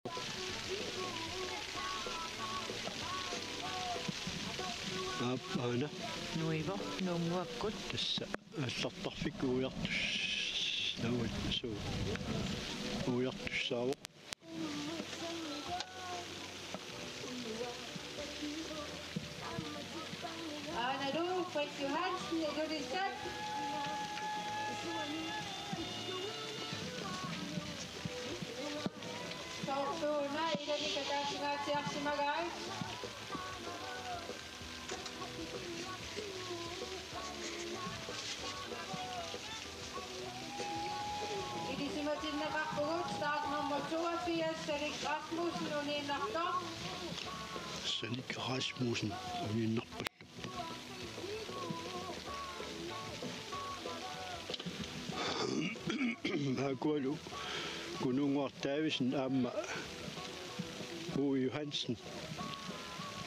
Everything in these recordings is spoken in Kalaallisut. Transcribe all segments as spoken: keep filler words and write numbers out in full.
Aap, aana. Nuivoq Nuunnguakkut. Tassa aallartarfik uiartus-, naamik, suu. Uiartussaavoq. Aanalu Fritz Johansen, Ilulissat. Soorlu una ilani kataasingaatsiarsimagaat. Ilisimatinneqarpugut startnummer toogfirs, Salik Rasmussen, uniinnartoq. Salik Rasmussen, uniinnarpallu. Aakualu Kunuunnguaq Davidsen aamma Uwe Johansen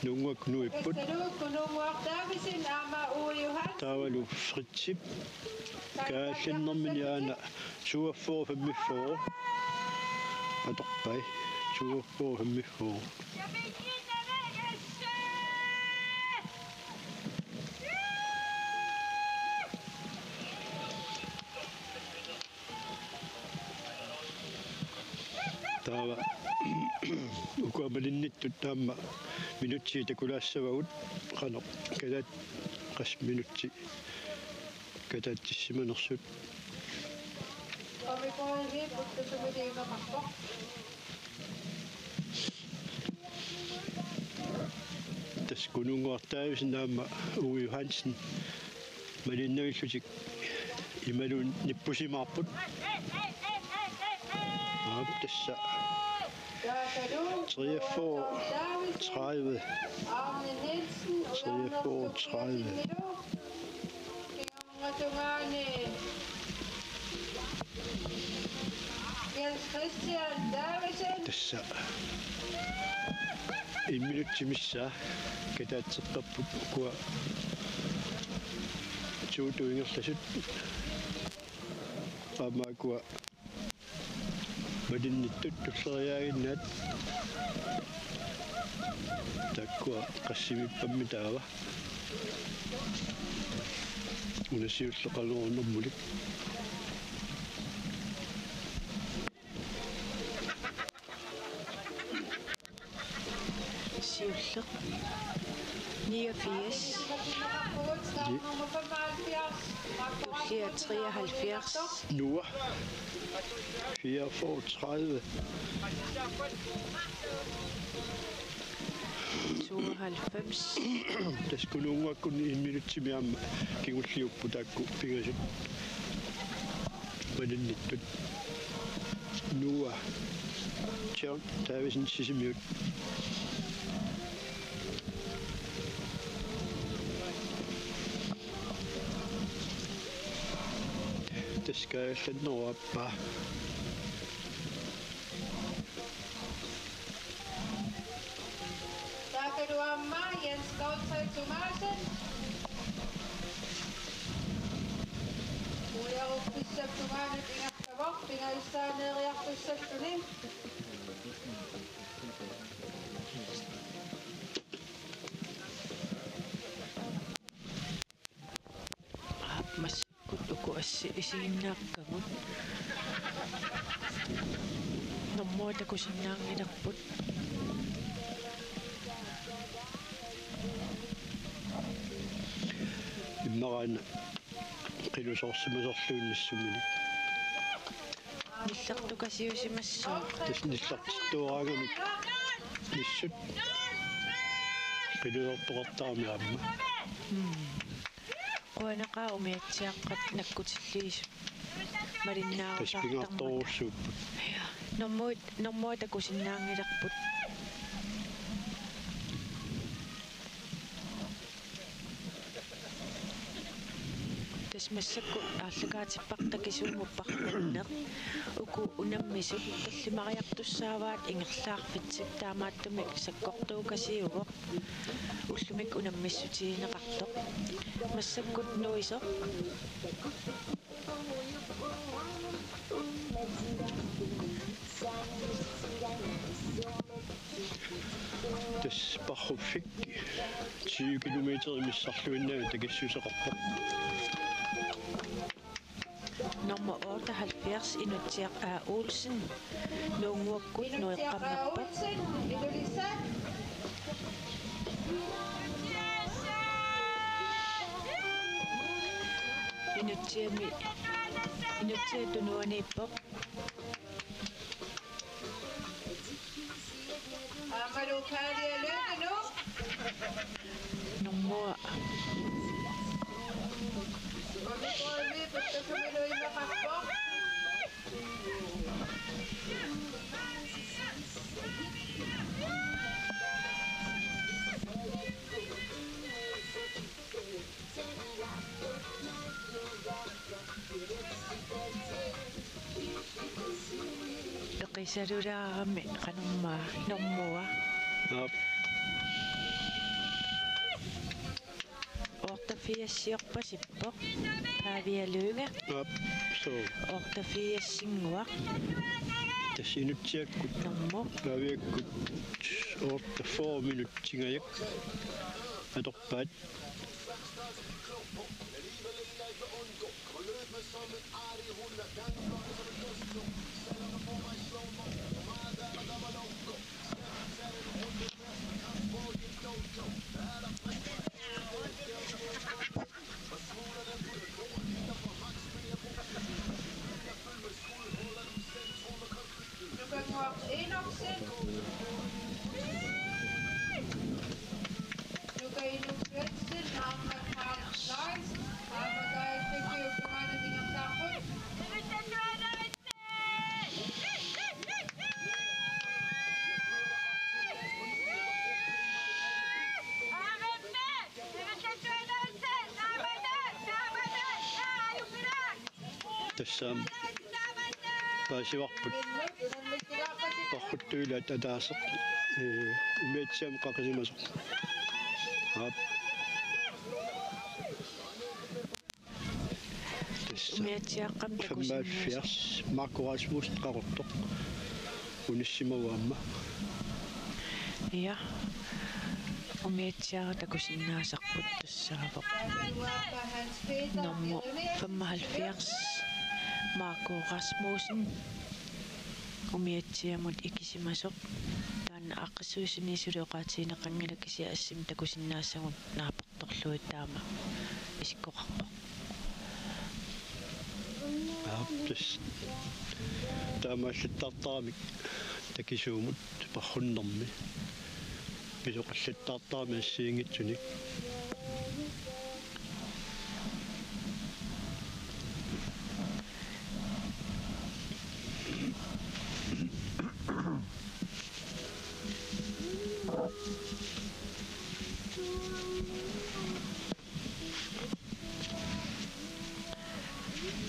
Nuunnguakkut nuipput. Tassalu Kunuunnguaq Davidsen aamma Uwe Johansen. Taavalu Fritzip kaallannermini aana syvogfyrre femogfyrre. Atorpai, syvogfyrre femogfyrre. Taava ukua malinnittut aamma minutsit takulaassavagut, qanoq kataat-, qassit minutsit kataatsissimanersut. Tassa Kunuunnguaq Davidsen aamma Uwe Johansen malinnavillutik imaluunniit nippusimaarput. Aap, tassa treogfyrre tredive. Treogfyrre tredive. Tungaani Jens Christian Davidsen. Tassa en minutsi missaa kataatseqqapput ukua tuutut ingerlasut. Aamma ukua malinnittut tulleriiaaginnaat. Taakkua qassimiippammi taava. Una siulleq Qanorooq Normulik. Siulleq niogfirs. Tullia treoghalvfjerds. Noah fireogfyrre tredive. Tooghalvfems. Tassa Kunuunnguakkut en minutsimik aamma kingulliupput taakku pingasut malinnittut. Noah John Davidsen Sisimiut. Tassa kaallannerup aappaa. Taakkuupput aamma Jens Gottfried Thomassen. Uiaruppissap tungaanut ingerlavoq, pingajussaaneriartussalluni. Aap, massakkut uku assi isiginnaakkagut. Normuut takusinnaanngilarput. Immaqa aana qilusoorsimasorluunnissuminik. Nillertukasiusimassaaq. Tassa nillertittuaraangamik nissut qilusoortoqartarami aamma. Mm. Qujanaqaaq umiatsiaaqqat nakkutilliisut. Malinnaarusartarmata. Tassa pingaartorujussuupput. Normuut, normuut takusinnaanngilarput. Tassa massakkut aallakaatippartakisuugupparput uku unammisut tallimariartussaavaat ingerlaarfitsik, taamaattumik sakkortuukasiuvoq ullumikkut unammissutigineqartoq. Massakkut nuisoq. Quffik tyve kilometer missarluinnaq takissuseqarpoq. Nummer otteoghalvfjerds, Inutsiaq A. Olsen, Nuunnguakkut nueqqammerpoq. Inutsiami, Inutsiaq tunuaniippoq. Aammalu Pavia Lyngenu. Nummer. Unikoimi puttasumilu imaqarpoq. Peqisalulaarami qanormaa nummer. Aap. Otteogfirsiorpasippoq. Pavia Lynge. Aap, suu. Otteogfirsinnguaq. Tassa Inutsiakkut. Nummer. Paviakkut. Otteogfyrre minuttingajak atorpaat. Nuka Enoksen. Nuka Enoksen, aamma Karl Kleist, aamma Kai Fekki, ukkumaanna ingerlaarput. Tassa aamma paasivarput. Parruttuilaat ataaseq, ee, umiatsiamut qaqisimasoq. Aap. Tassa umiatsiaaqqamik takusinnaasarput. Femoghalvfjerds, Marco Rasmussen Qaqortoq. Unissimavoq aamma. Ja. Umiatsiaat takusinnaasarput tassaavoq. Nummer femoghalvfjerds, Marco Rasmussen. Umiatsiamut ikisimasoq. Taanna aaqqissuussineq suli oqaatigineqanngilaq, kisianni assimi takusinnaasagut naapertorlugit taama isikkoqarpoq. Aap, tassa. Taamaallattaartaramik takisuumut parrunnermi. Pisoqallattaartarami assigiinngitsunik.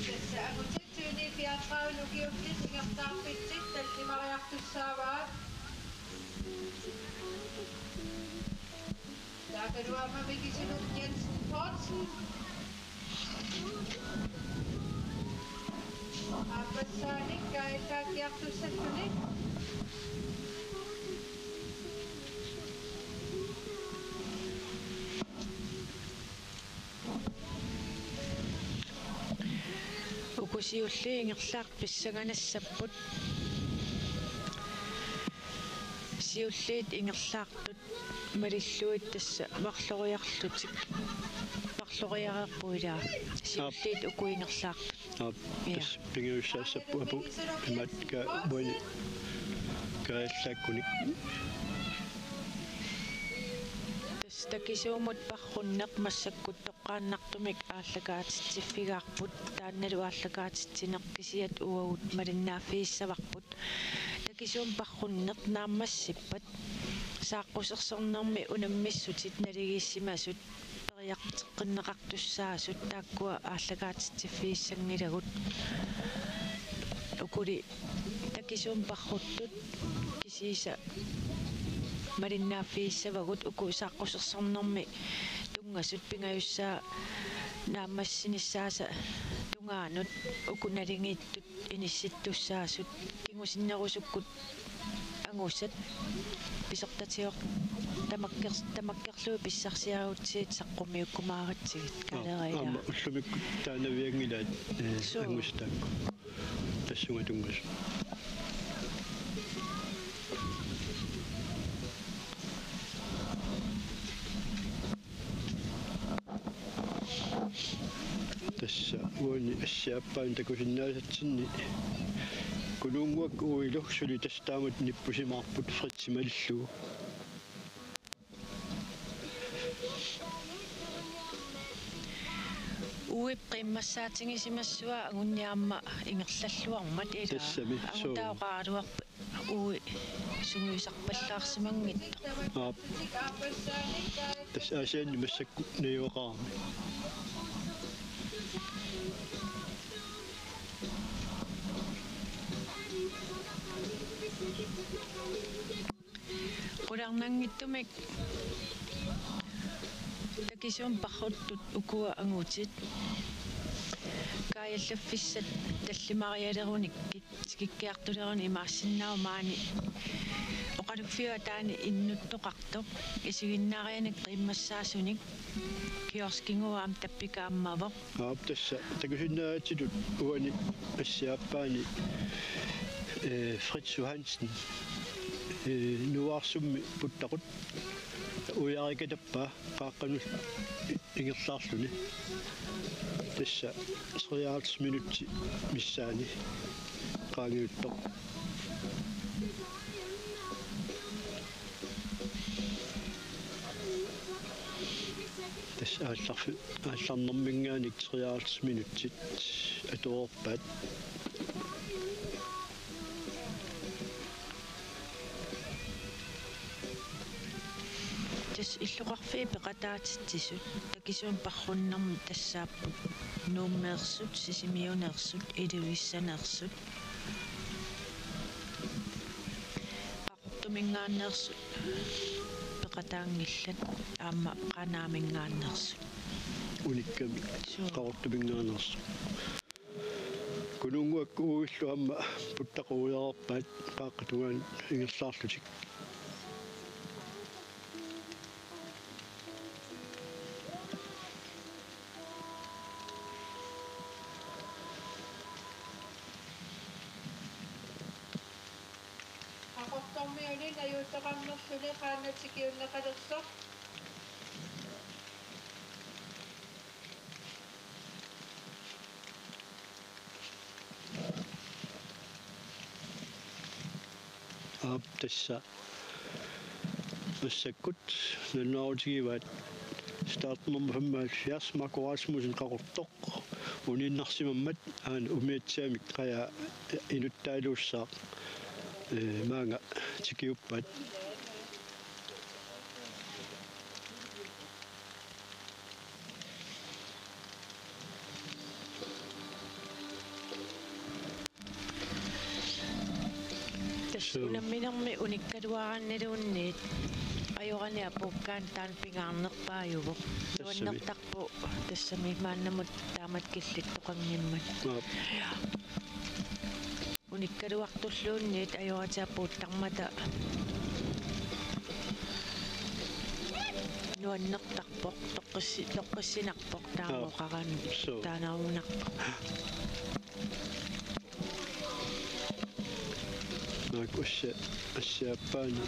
Tassa aputit tyveni fireogtredive ukiullit ingerlaarpitsit tallimariartussaavaat. Taakkuupput aamma Mikisuluk Jensen Poulsen. Aappassaanik kaajallaakkiartussalluni. Uku siulliit ingerlaartut pissanganassapput. Siulliit ingerlaartut malillugit tassa marloriarlutik. Marloriareerput ilaa. Siulliit uku ingerlaartut. Aap, ja. Tassa pingajussaassapput apu imaattoq uani kaajallaakkunik. Tassa takisuumut parrunneq massakkut toqqaannartumik aallakaatitsiffigaarput, taannalu aallakaatitsineq kisiat uagut malinnaaffigissavarput. Takisuumut parrunneq naammassippat saaqqusersornermi unammissutit naligiissimasut periarfissaqartussaasut taakkua aallakaatitsiffigissanngillat. Ukuli takisuumut parruttut kisiisa malinnaaffigissavagut uku saaqqusersornermi tunngasut pingajussaat naammassinissaasa tungaanut uku naligiittut inissittussaasut kingusinnerusukkut angusat Isortatioq tamakker-, tamakkerlugu pissarsiarigutsigit saqqummiukkumaaratsigit. Aa, kaalereilaa. Aamma ullumikkut taanavianngilaat, eh, suu, angusat taakku. Tassunga tunngasut. Tassa uani assiaappaani takusinnaasatsinni Kunuunnguaq Uilu suli tassa taamatut nippusimaarput Fritsi malillugu. Uip qiimmassaatigisimassua angunniarma ingerlalluarmat ilaa. Tassami, suu. Angutaaqaraluarpat ui sungiusarpallaarsimanngitsoq. Aap. Tassa Aasianni massakkut najugaqarami. Qularnanngitsumik takisuumik parruttut ukua angutit. Kaajallaffissat tallimarialerunikkit tikikkiartuleruni imaassinnaavoq maani oqaluffiup ataani innuttoqartoq isiginnaarianik qiimmassaasunik kioskiguaam tappikaammavoq. Aap, tassa takusinnaasatsinni uani assiaappaani, eh, Fritz Johansen, eh, Nuuarsummi puttaqut uiarikatappaa qaaqqanut ingerlaarluni. Tassa treoghalvtreds minutsit missaani qaangiuttoq. Tassa aallarfi-, aallarnerminngaanniit treoghalvtreds minutsit atoreerpaat. Tassa illoqarfiit peqataatitsisut takisuumik parrunnermi tassaapput Nuummeersut, Sisimiuneersut, Ilulissaneersut. Qaqortuminngaanneersut peqataanngillat aamma Qaanaaminngaanneersut. Unikkami. Suu. Qaqortuminngaanneersut. Kunuunnguaq Uillu aamma puttaqut uiareerpaat qaaqqat tungaanut ingerlaarlutik. Qaqortormiuni najuuttaqarnerluni qaannat tikiunneqalersoq. Aap, tassa massakkut nalunaarutigivaat startnummer femoghalvfjerds, Marco Rasmussen, Qaqortoq, uniinnarsimammat aana umiatsiamik qajaa inuttaaluussaaq, eh, maanga tikiuppaat. Tassa. Suu. Unamminermi unikkaluaraanniluunniit ajorani apuukkaanni taanna pingaarnerpaajuvoq. Tassami. Nuannertarpoq tassami maannamut taamatut killittoqanngimmat. Aap. Ja. Unikkaluartulluunniit ajorataa puuttarmata nuannertarpoq, toqqissi-, toqqissinarpoq taama. Aap. Oqarani. Suu. Taanaarunnarpoq. Maakku assia-, assiaappaani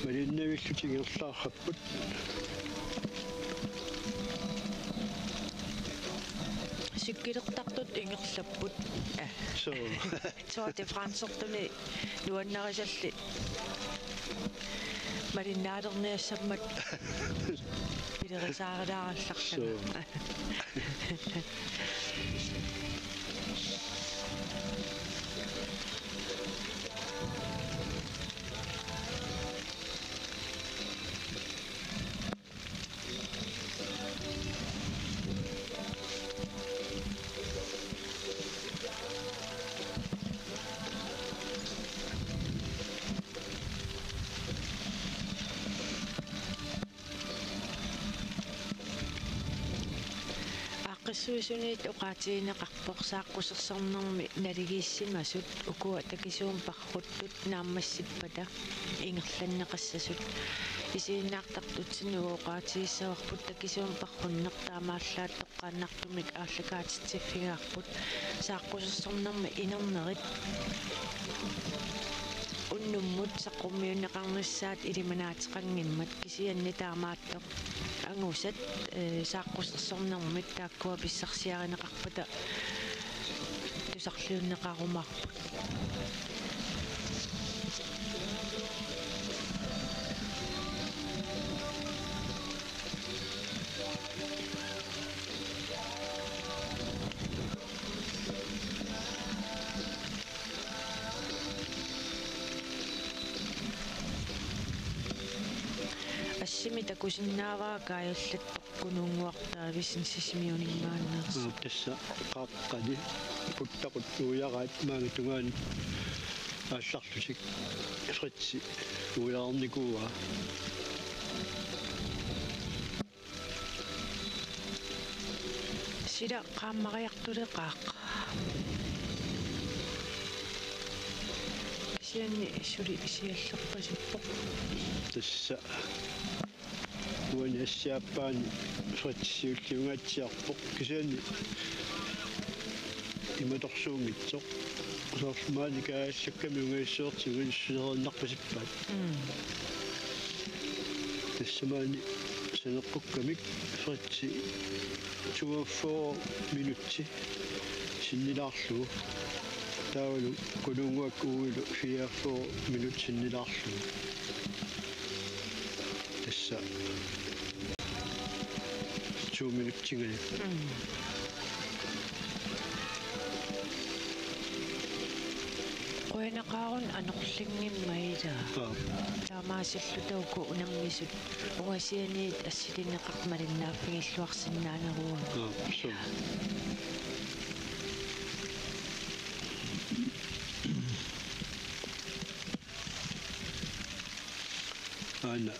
malinnaavillutik ingerlaarrapput. Sikkilertartut ingerlapput. Suu. Tour de France-ertuni nuannarisalli malinnaalerniassammat pilerisaaralaarallarlanga. Suu. Suusuniit oqaatigineqarpoq saaqqusersornermi naligiissimasut ukua takisuumik parruttut naammassippata ingerlanneqassasut. Isiginnaartartutsinnut oqaatigissavarput takisuumik parrunneq taamaallaat toqqaannartumik aallakaatitsiffigaarput saaqqusersornermi inernerit unnummut saqqummiunneqarnissaat ilimanaateqanngimmat kisianni taamaattoq angusat, ee, saaqqusersornermit taakkua pissarsiarineqarpata tusarliunneqarumaarput. Assimi takusinnaavara kaajallattoq Kunuunnguaq Davidsen Sisimiuninngaanneersoq. Aap, tassa qaaqqani puttaqut uiaraat maanga tungaanut aallarlutik Fritzi uiaarnikuuaa. Sila qaammariartuleqaaq. Kisianni suli siallerpasippoq. Tassa uani assiaappaani Fritzi siulliungaatsiarpoq. Kisianni imatorsuunngitsoq. Soorlu maani kaajallakkami ungasissuartigut sulereernarpasippaat. Mm. Tassa maani saneqqukkamik Fritzi toogfyrre minutsi sinnilaarlugu. Taavalu Kunuunnguaq Uilu fireogfyrre minutsi sinnilaarlugu. Tassa to minutsinngaanniit. Mm. Qujanaqaaruna anorlinngimmat ilaa. Aap. Taamaasilluta uku unammisut ungasianiit assilineqartut malinnaaffigilluarsinnaanerugakkit. Aap, suu. Aana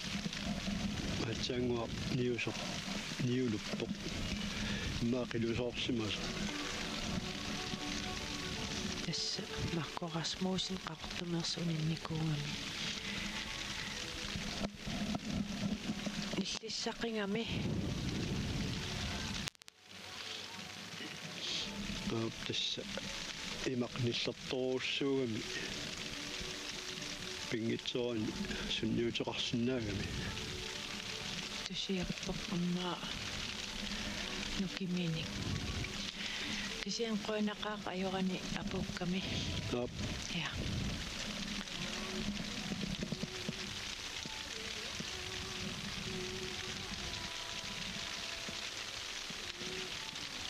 aatsaannguaq niusoq, niuluppoq. Immaqa qilusoorsimasoq. Tassa Marco Rasmussen Qaqortumeersuup uninnikuugami. Nillissaqigami. Aap, tassa imaq nillertorujussuugami pinngitsoorani sunniuteqarsinnaagami. Tusiarpoq aamma nukiminik. Kisianni qujanaqaaq ajorani apuukkami. Aap. Ja.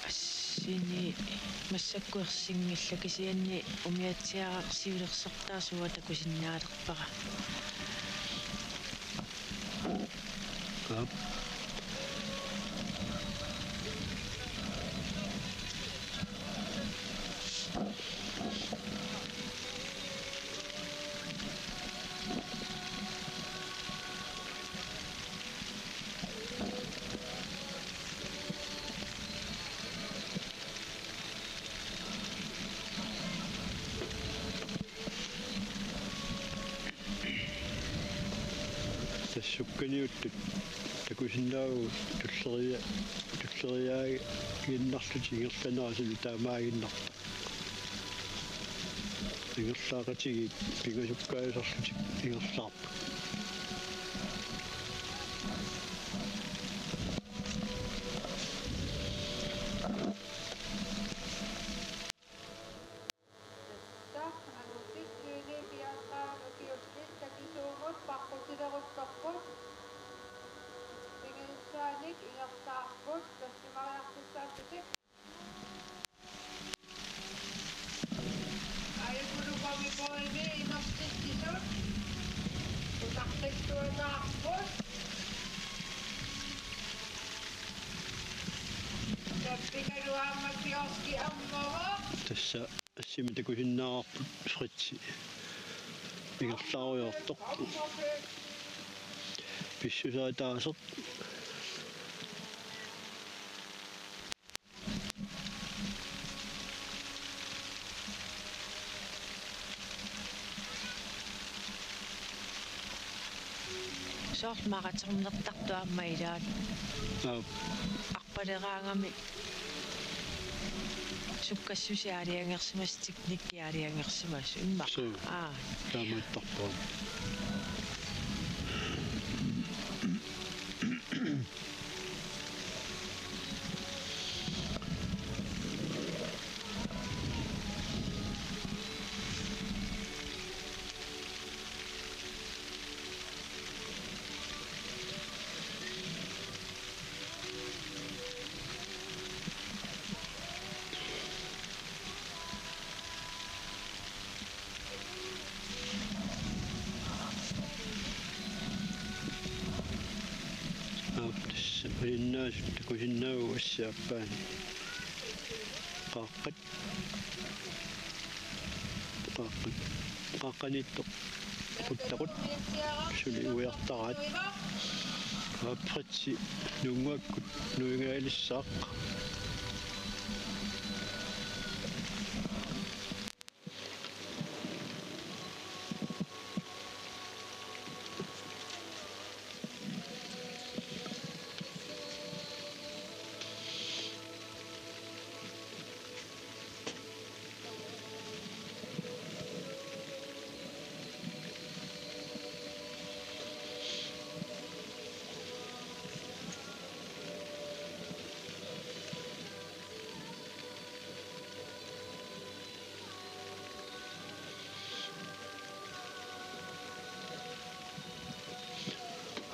Assini massakkut ersinngillat kisianni umiatsiaq siulersortaa suua takusinnaalerpara. Aap. Tassa sukkaniuttut takusinnaavugut tulleria-, tulleriiaaginnarlutik ingerlanerat suli taamaaginnarpoq. Ingerlaaqatigiit pingasukkaasarlutik ingerlaarput. Tassa angutit tyveni piaartaramik ukiullit takisuumut paqqutileruttorput. Pingajussaanik ingerlaarput tassimariartussaallutik. Aajukulu Pomi Poimi imertitsisut utaqqittuataarput. Tappikalu aamma kioski ammavoq. Tassa assimi takusinnaavarput Fritzi ingerlaarujoortoq. Pissuseq ataaseq. Soorlu maratornertartoq aamma ilaat. Aap. Arpaleraangami sukkassusia aalajangersimasoq, teknikki aalajangersimasoq immaqa. Suu. Aa. Taamaattarpoq. Aap, tassa malinnaasut takusinnaavugut assi aappaani. Qaaqqat. Qaaqqat. Qaaqqaniittoq. Quttaqut. Suli uiartaraat. Aap, Fritzi nuunnguakkut nuigaajalassaaq.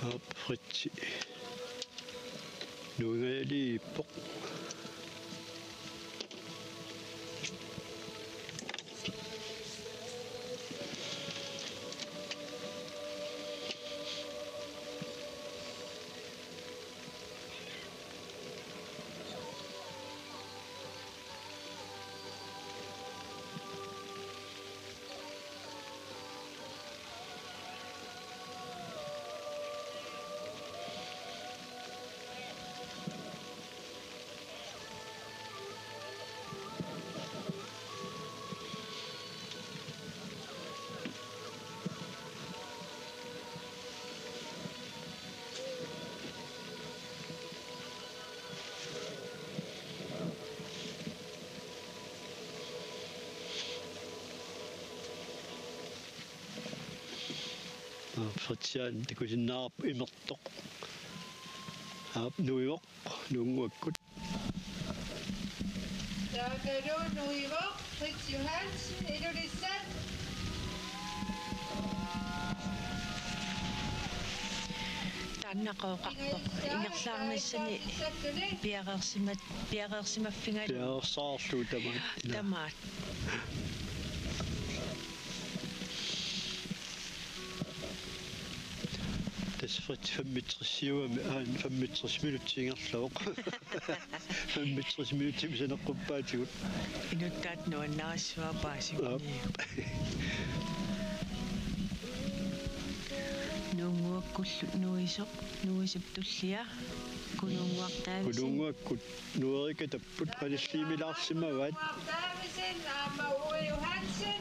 Aap, Fritzi. Nuigaajalippoq. Aap, Fritzian takusinnaavarput imertoq. Aap, nuivoq nuunnguakkut. Taakalu nuivoq, Fritz Johansen, Ilulissat. Taanna Qooqarpoq. Ingerlaarnissani piareersimat-, piareersimaffigalugu. Piareersaarlugu tamaat. Tamaat. Tassa Fritz femogtres-iuami, aa, femogtres minutsit ingerlavoq. Femogtres minutsit saneqquppaatigut. Inuttaat nuannarissuaa paasimanni. Aap. Nuunnguakkullu nuisoq, nuisap tullia, Kunuunnguaq Davidsen. Kunuunnguakkut nuerikatapput qanilliimilaarsimavaat. Davidsen aamma Uwe Johansen.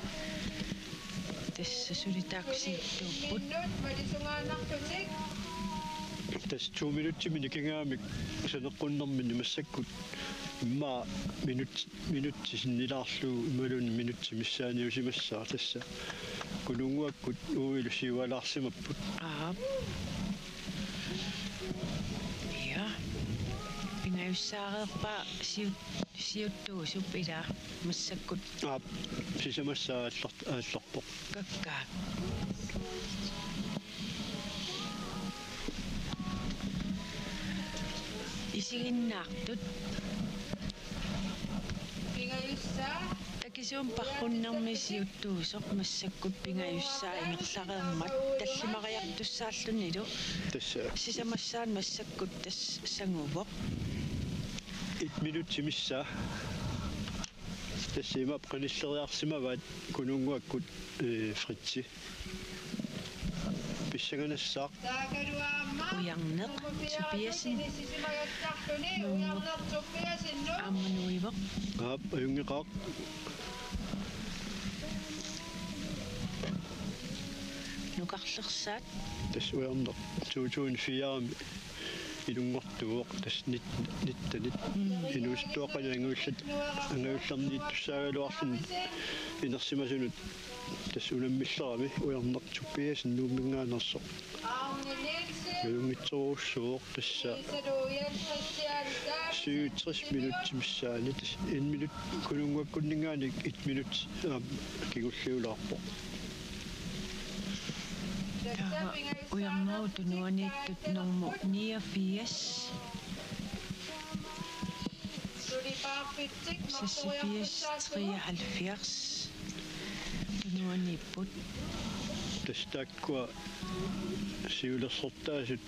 Tassa suli taakku siuttuupput. Minut malisungaannarlutik. Tassa to minutsimik nikingaamik saneqqunnerminni massakkut immaqa minut, minutsi sinnilaarlugu imaluunniit minutsi missaaniusimassaaq tassa. Kunuunnguakkut Uwelu siualaarsimapput. Aap. Ja. Pingajussaareerpaa siut-, siuttuusup ilaa massakkut. Aap, sisamassaa aallor-, aallorpoq. Kakkaak. Isiginnaartut. Pingajussaa. Takisuumik parrunnermi siuttuusoq massakkut pingajussaa ingerlareermat tallimariartussaallutillu. Tassa. Sisamassaanut massakkut tassa sanguvoq. Et minutsi missaa. Tassa imaappoq qanilleriarsimavaat Kunuunnguakkut, ee, Fritzi. Pissanganassaaq. Ujarneq Tobiassen. Nuunnguaq. Aamma nuivoq. Aap, ajunngeqaaq. Karlersaat. Tassa ujarneq to tusind fire-mi ilungertuuvoq, tassa nit-, nittenit. Mm. Inuusuttuaqqani angajullat-, angajullerniittussaagaluarluni inersimasunut tassa unammillerami ujarneq Tobiassen Nuumminngaanneersoq. Ajunngitsorujussuuvoq tassa syvogtres minutsit missaanni, tassa en minut, Kununnguakkunninngaanniit et minut, aam, kingulliulaarpoq. Taava ujarnerup tunuaniittut normu niogfirs, seksogfirs, treoghalvfjerds tunuaniipput. Tassa taakkua siulersortaasut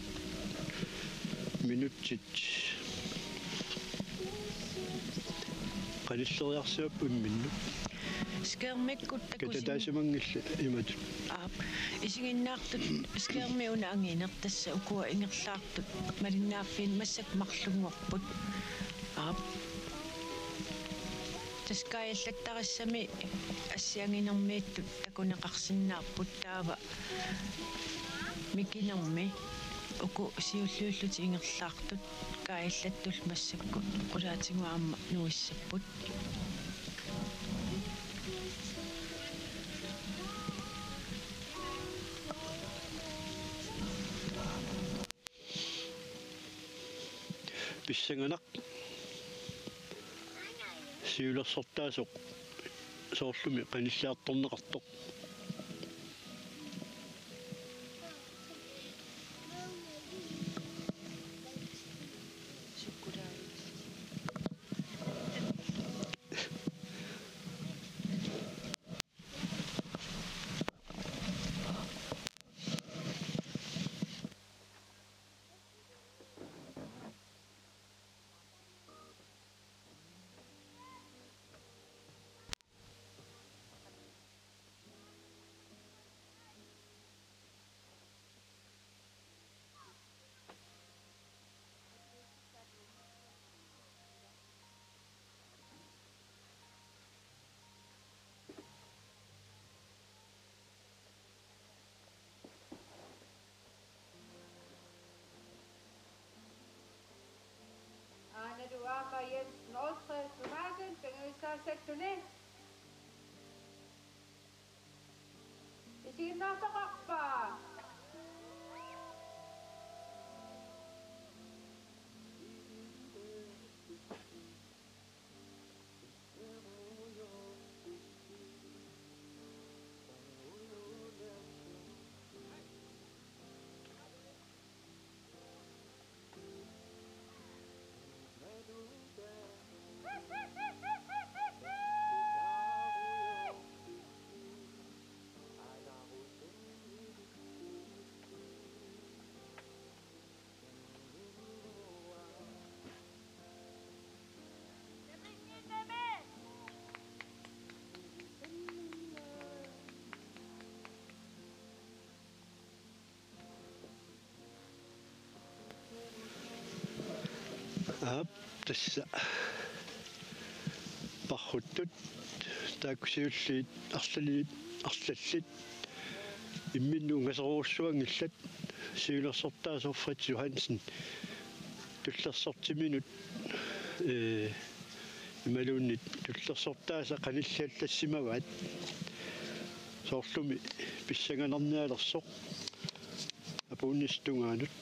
minutsit qanilleriarsimapput imminnut. Skærmikkut takusin-, katataasimanngilaat imatut. Aap. Isiginnaartut skærmi una angineq, tassa ukua ingerlaartut malinnaaffiini massakkut marlunngorput. Aap. Tassa kaajallattarissamik assianginermiittut takuneqarsinnaapput, taava mikinermi uku siulliullutik ingerlaartut kaajallattullu massakkut qulaatigut aamma nuissapput. Pissanganaq siulersortaasoq soorlumi qanilliartorneqartoq. Aanalu aamma Jens Nordqvist Thomassen, pingajussaassalluni. Isiginnaartoqarpa? Aap, tassa parruttut taakku siulliit arlallit, arlallit imminnut ungasorujussuanngillat. Siulersortaasoq Fritz Johansen tullersortiminut, ee, imaluunniit tullersortaasa qanilliallassimavaat, soorlumi pissanganarnialersoq apuunnissap tungaanut.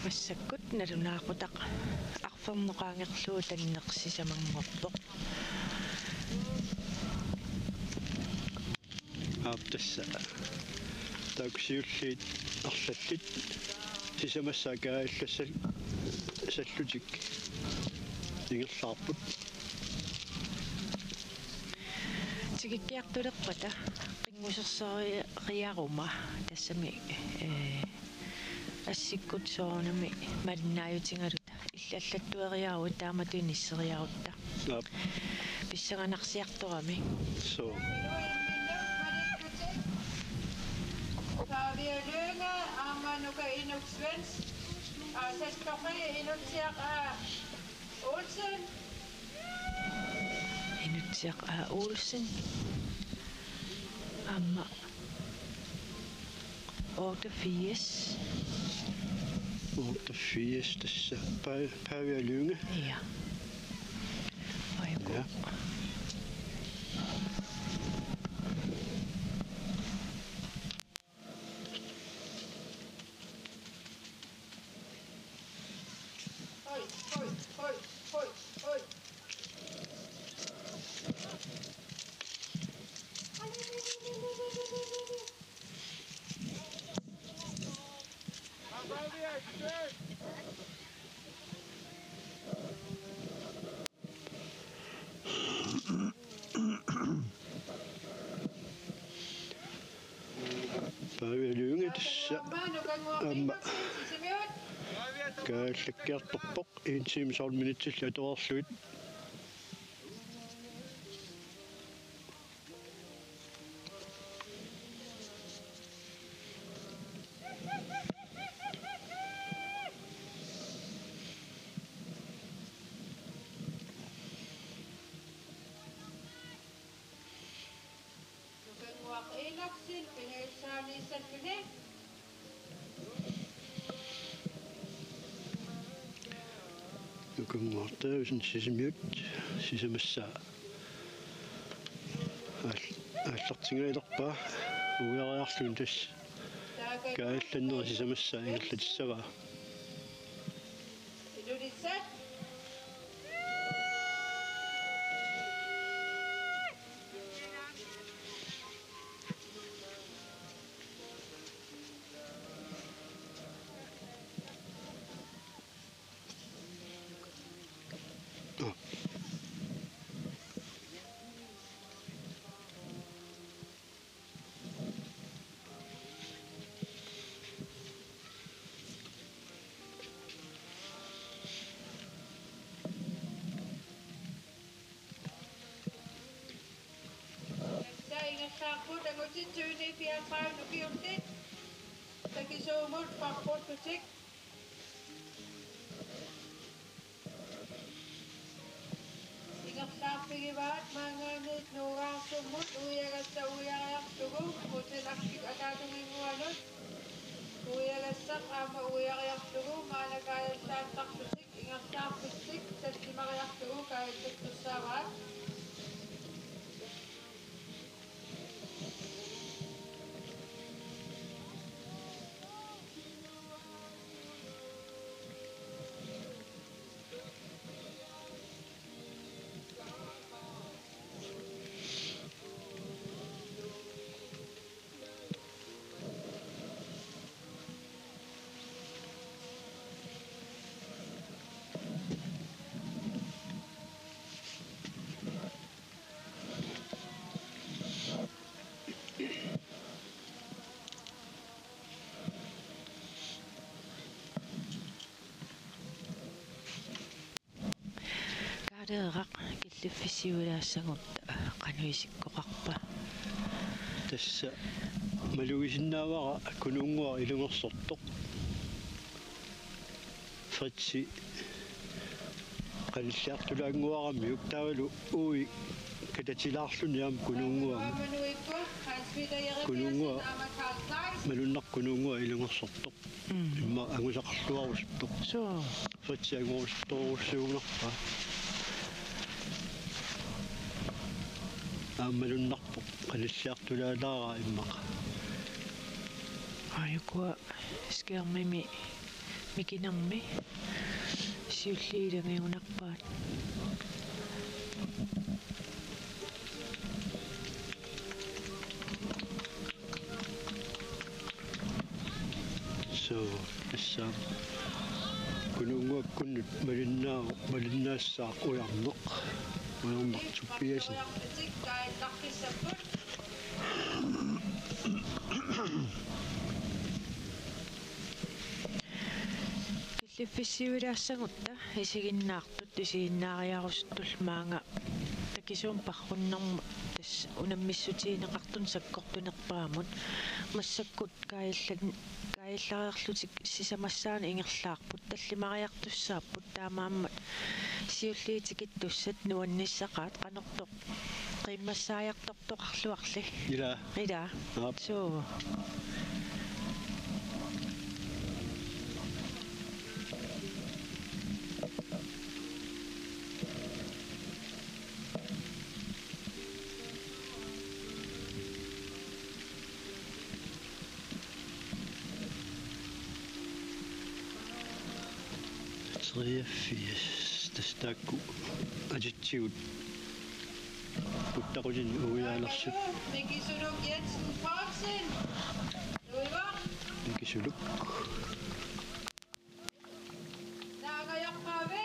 Massakkut nalunaaqutaq arfernup qaangerlugu tanneq sisamanngorpoq. Aap, tassa taakku siulliit arlallit sisamassaat kaajallassal-, sallutik ingerlaarput. Tikikkiartulerpata qinngusersoriaruma tassami, ee, assikkut soorunami malinnaajutigaluta. Illallattueriaruit taamatut inisseriarutta. Aap. Pissanganarsiartorami. Suu. Pavia Lynge aamma Nuka Inuk Svendsen, aa, Sastorfia Inutsiaq A. Olsen. Inutsiaq A. Olsen. Aamma otteogfirs. Otteogfirs, tassa Pa-, Pavia Lynge. Ja. Oj, ja. Hoi, hoi, hoi, hoi, hoi. Pavia Lynge tassa aamma kaallakkiartorpoq, en time tolv minutsillu atoreerlugit. Nukannguaq Enoksen, pingajussaanissan mini. Nukannguaq Davidsen Sisimiut sisamassaa aal-, aallartingajalerpaa, uiariarluni tassa kaallannera sisamassaa ingerlatissavaa. Ilulissat. Tassa ingerlaarput angutit tyveni fireogtredive ukiullit. Takisuumut paarrullutik. Ingerlaarfigivaat maanngaanniit Nuugaarsummut uiagassaq uiariarlugu, hotelaktik ataatunginnguanut uiagassaq aamma uiariarlugu, maanna kaajallaattarlutik ingerlaarfissik tallimariarlugu kaajattussaavaat. Kaaleraq, killiffissiuilaassagutta qanoq isikkoqarpa? Tassa malugisinnaavara Kunuunnguaq ilungersortoq. Fritsi qanilliartulaannguaramiuk taavalu uui katatilaarluni aamma Kunuunnguaq. Kunuunnguaq malunnarpoq, Kunuunnguaq ilungersortoq. Mm. Immaqa angusaqarluarusuttoq. Suu. Fritsi angusaqarluarussuugunarpaa. Aamma malunnarpoq, qanilliartulaalaarami immaqa. Aajuku skærmimi mikinermi siulliit ilanngunarpaat. Suu, tassa Kunuunnguakkunnut malinnaa-, malinnaassaaq ujarneq. Ujarneq suppiasin. Killiffissiuilaassagutta isiginnaartut isiginnaariarusuttullu maanga takisuumik paarrunnermut Unammissutigineqartuni sakkortunerpaamut. Massakkut kaajallan-, kaajallareerlutik sisamassaanik ingerlaarput, tallimariartussaapput, taamaammat siulliit tikittussat nuannissaqaat, qanortoq qiimmassaajartortoqarluarli. Ilaa. Ilaa. Aap. Suu. Treogfirs, tassa taakku atitsigut puttaqutini uiaalersut. Miki Suluk Jensen Poulsen. Nuiva. Miki Suluk. Naagajorpaavi.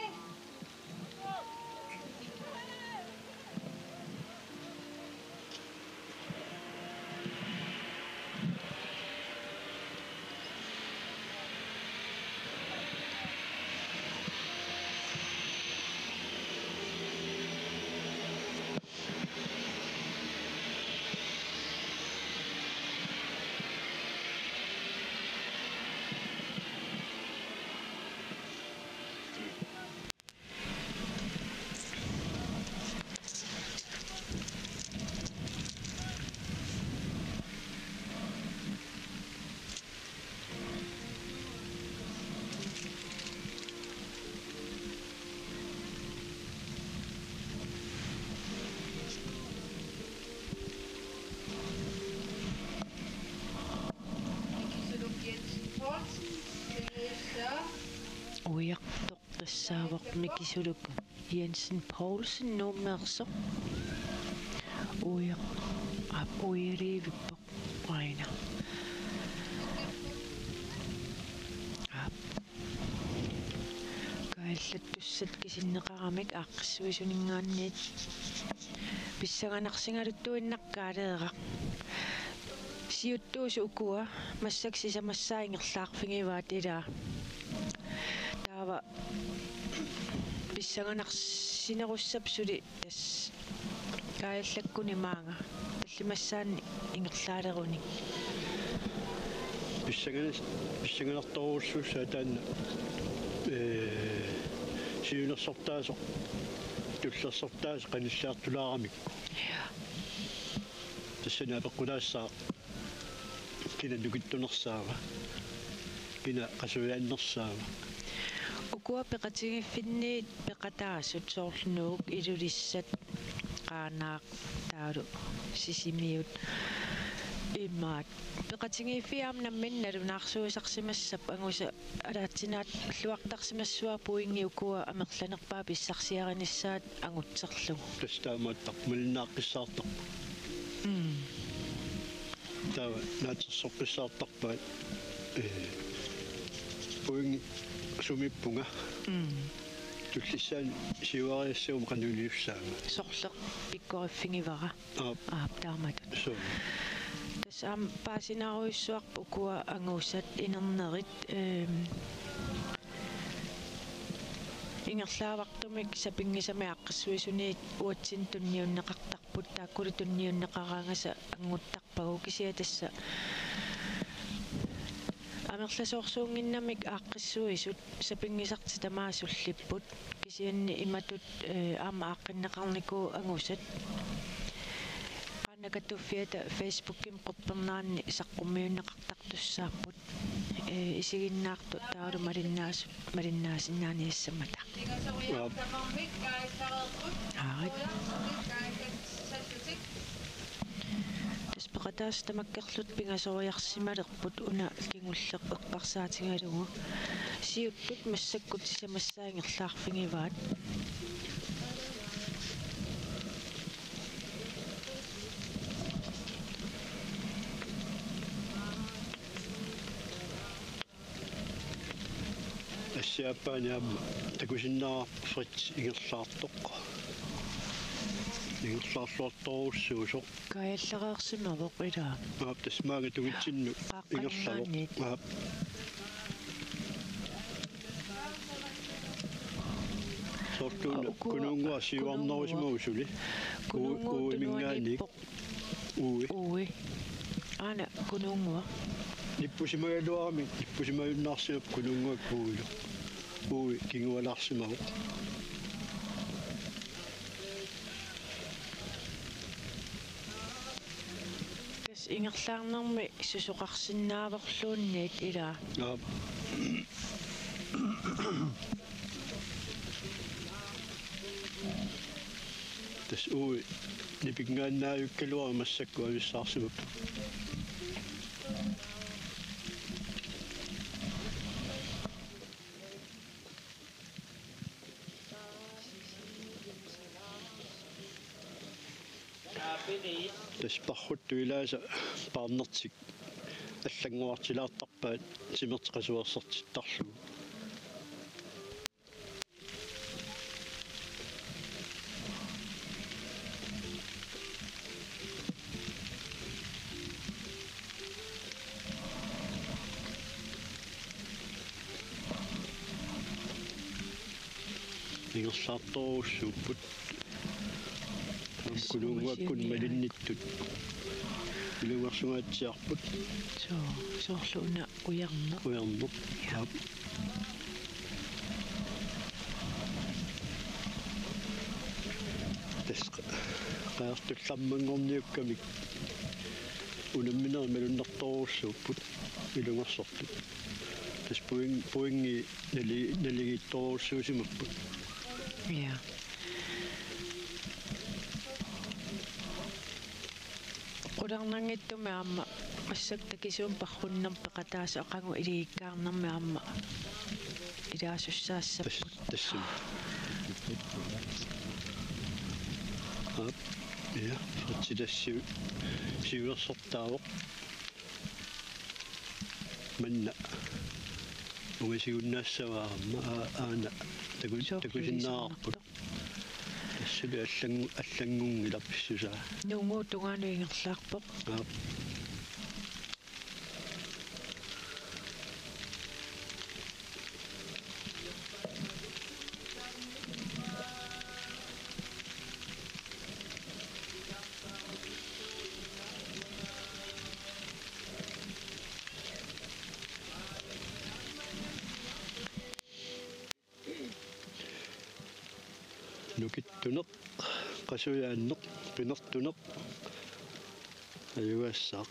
Uiartoq tassaavoq Miki Suluk Jensen Poulsen Nuummeersoq. Uiaq, aap, uialiivippoq aina. Aap. Kaajallattussat kisinneqaramik aaqqissuisuninngaanniit pissanganarsigaluttuinnaq kaaleeraq. Siuttuusut ukua massakkut sisamassaat ingerlaarfigivaat ilaa. Taava pissanganarsinerussap suli tassa kaajallakkuni maanga tallimassaanni ingerlaalerunik. Pissanganas-, pissanganartorujussuussaaq taanna, ee, siunersortaasoq, tullersortaasoq qanilliartulaaramik. Ja. Tassani apeqqutaassaaq kina nukittunersaava, kina qasujaannersaava. Ukua peqatigiiffinniit peqataasut soorlu Nuuk, Ilulissat, Qaanaaq, taavalu Sisimiut imaat. Peqatigiiffiit aamma namminneq nalunaarsuisarsimassappat angusa alaatsinaat alluartarsimassavaa pointi ukua amerlanerpaat pissarsiarinissaat angutserlugu. Tassa taamaattarpoq malinnaaqqissaartarpoq. Mm. Taava naatsorsoqqissaartarpaat, ee, pointi sumiippunga. Mm. Tullissaani siuariassaguma qanoq iliussaanga. Sorleq pikkoriffigivara. Aap. Aap, taamatut. Suu. Tassa aamma paasinaarujussuarput ukua angusat inernerit, ehm, ingerlaavartumik sapinngisamik aaqqissuisuniit uatsinnut tunniunneqartarput, taakkulu tunniunneqaraangata anguttarpagut, kisianni tassa amerlasoorsuunnginnamik aaqqissuisut sapinngisartik tamaasa sullipput. Kisianni imatut, ee, aamma aaqqinneqarnikuuvoq angusat. Qaannat Kattuffiata Facebookimi quppernerani saqqummiunneqartartussaapput. Ee, isiginnaartut taavalu malinnaas-, malinnaasinnaaniassammata. Aap. Aarit. Tassa peqataasut tamakkerlutik pingasoriarsimalerput una kingulleq eqqarsaatigalugu. Siuttut massakkut sisamassaat ingerlaarfigivaat. Assiaappaani aamma takusinnaavarput Fritz ingerlaartoq. Ingerlaarluartorujussuusoq. Kaajallareersimavoq ilaa. Aap, tassa maanga tungitsinnut ingerlavoq. Qaaqqaninngaanniit. Aap. Tortuuna. Ukua Kunuunnguaq siuarnerusimagunik suli. Kunuunnguaq Uu-, uuimingaanniit. Tunuaniippoq. Uui. Uui. Aana Kunuunnguaq. Nippusimagaluarami, nippusimajunnaarsimavoq Kunuunnguaq uuilu. Uui kingualaarsimavoq. Tassa ingerlaarnermi susoqarsinnaavorluunniit ilaa. Aap. Tassa uui nipinngaannaajukkaluarami massakkut avissaarsimapput. Tassa parruttut ilaasa paarnertik allanngorartilaartarpaat timerteqasuersertittarlugu. Ingerlaartorujussuupput. Aamma Kunuunnguakkut malinnittut ilungersungaatsiarput. Soo, soorlu una ujarneq. Ujarneq. Ja. Aap. Tassa qajartullammanngorniukkamik unamminerit malunnartorujussuupput ilungersortut. Tassa puing-, puingi nali-, naligiittorujussuusimapput. Ja. Qularnanngitsumik aamma massakkut takisuumik parrunnermi peqataasoq aqagu iligikkaarnermi aamma ilaasussaassapput. Tas-, tassami. Aap, ja, Fritsi tassa siu-, siulersortaavoq. Manna ungasigisinnaassavaa aamma aa-, aana taku-, Soo, takusinnaavarput. Tassali allangu-, allanngunngilaq pissusaa. Nuunnguup tungaanut ingerlaarpoq. Aap. Nukittuneq, qasujaanneq, qinertuneq ajugaassaaq.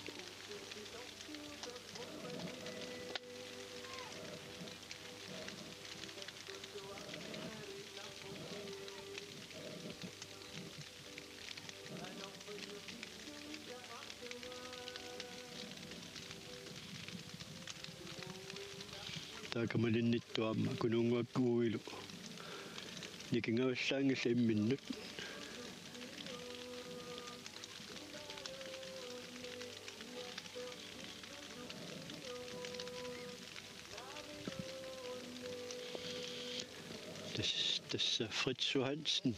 Taakku malinnittut aamma Kunuunnguakkut uuilu nikingavallaanngillat imminnut. Tas-, tassa Fritz Johansen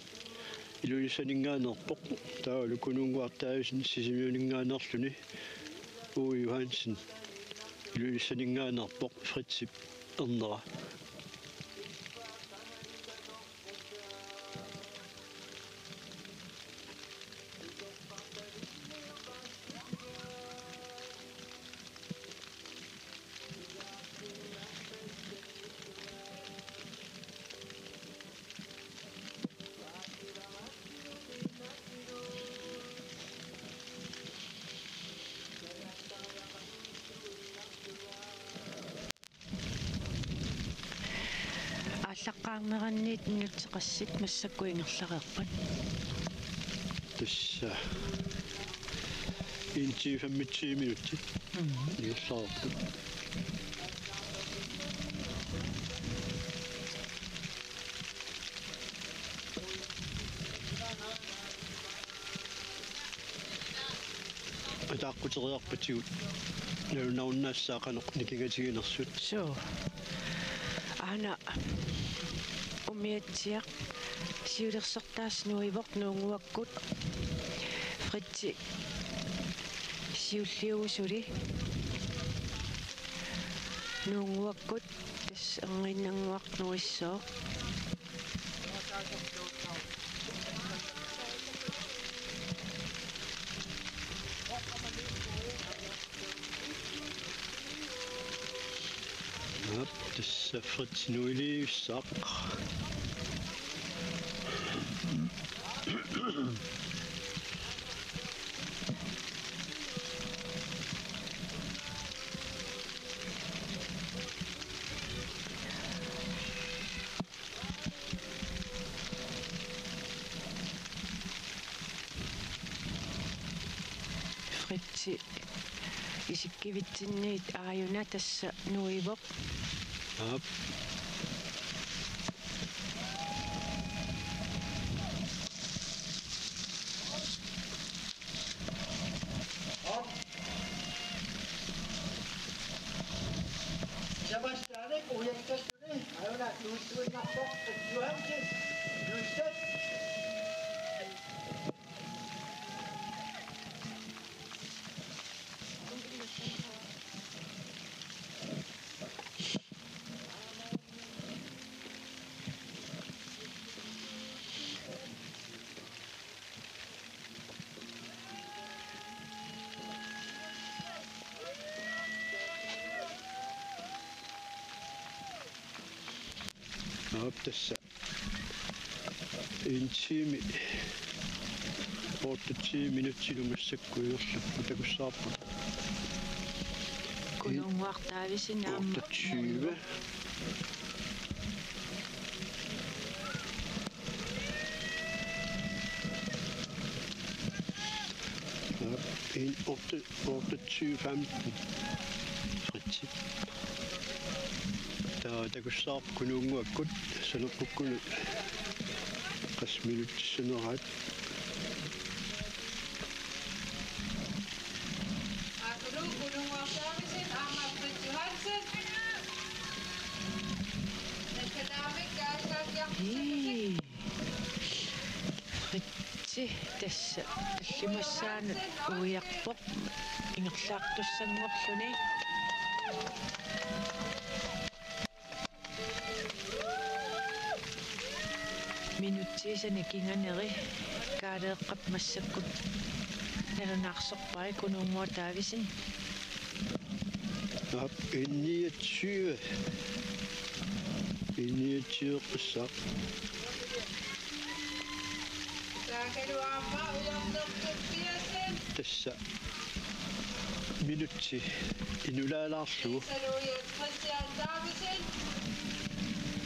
Ilulissaninngaanneerpoq. Taavalu Kunuunnguaq Davidsen Sisimiuninngaanneerluni. Uwe Johansen Ilulissaninngaanneerpoq, Fritzip ernera. Aallaqqaarneranniit minutsit qassit massakkut ingerlareerpat? Tassa en time femogtyve minutter. Mhm. Ingerlareerpat. Ataaqquteriarpatigut nalunarunnaassaaq qanoq nikingatiginersut. Suu. Aana umiatsiaq siulersortaasoq nuivoq Nuunnguakkut. Fritzi siulliuvoq suli Nuunnguakkut, tassa erniinnannguaq nuissooq. Aap, tassa Fritz nuiliussaaq. Fritsi isikkivitsinniit aajuna tassa nuivoq. Aap. Op. Sebastian, kujankas. Aana nuitsuinnarpoq Johansen. Nuissat. Aap, tassa en time, otteogtyve minutsit massakkut ingerlapput, takussavarput. Kununnguaq Davidsen aamma. Otteogtyve. Ja, en otte, otteogtyve femten. Fritsi. Taava takussavarput Kununnguakkut, sanerpukkunni qassit minutsit saneraat. Akuluk Kununnguaq Davidsen aamma Fritz Johansen. Nakkataamik kaassaatiarput. Ii. Fritsi tassa tallimassaanut uiarpoq ingerlaartussanngorluni. Minutsiisa nikinganeri Kaaleeqqap massakkut nalunaarsorpai Kununnguaq Davidsen. Aap, en niogtyve. En niogtyve qassaaq. Taakalu aamma ujarnertut piasen. Tassa. Minutsi inulaalaarlugu.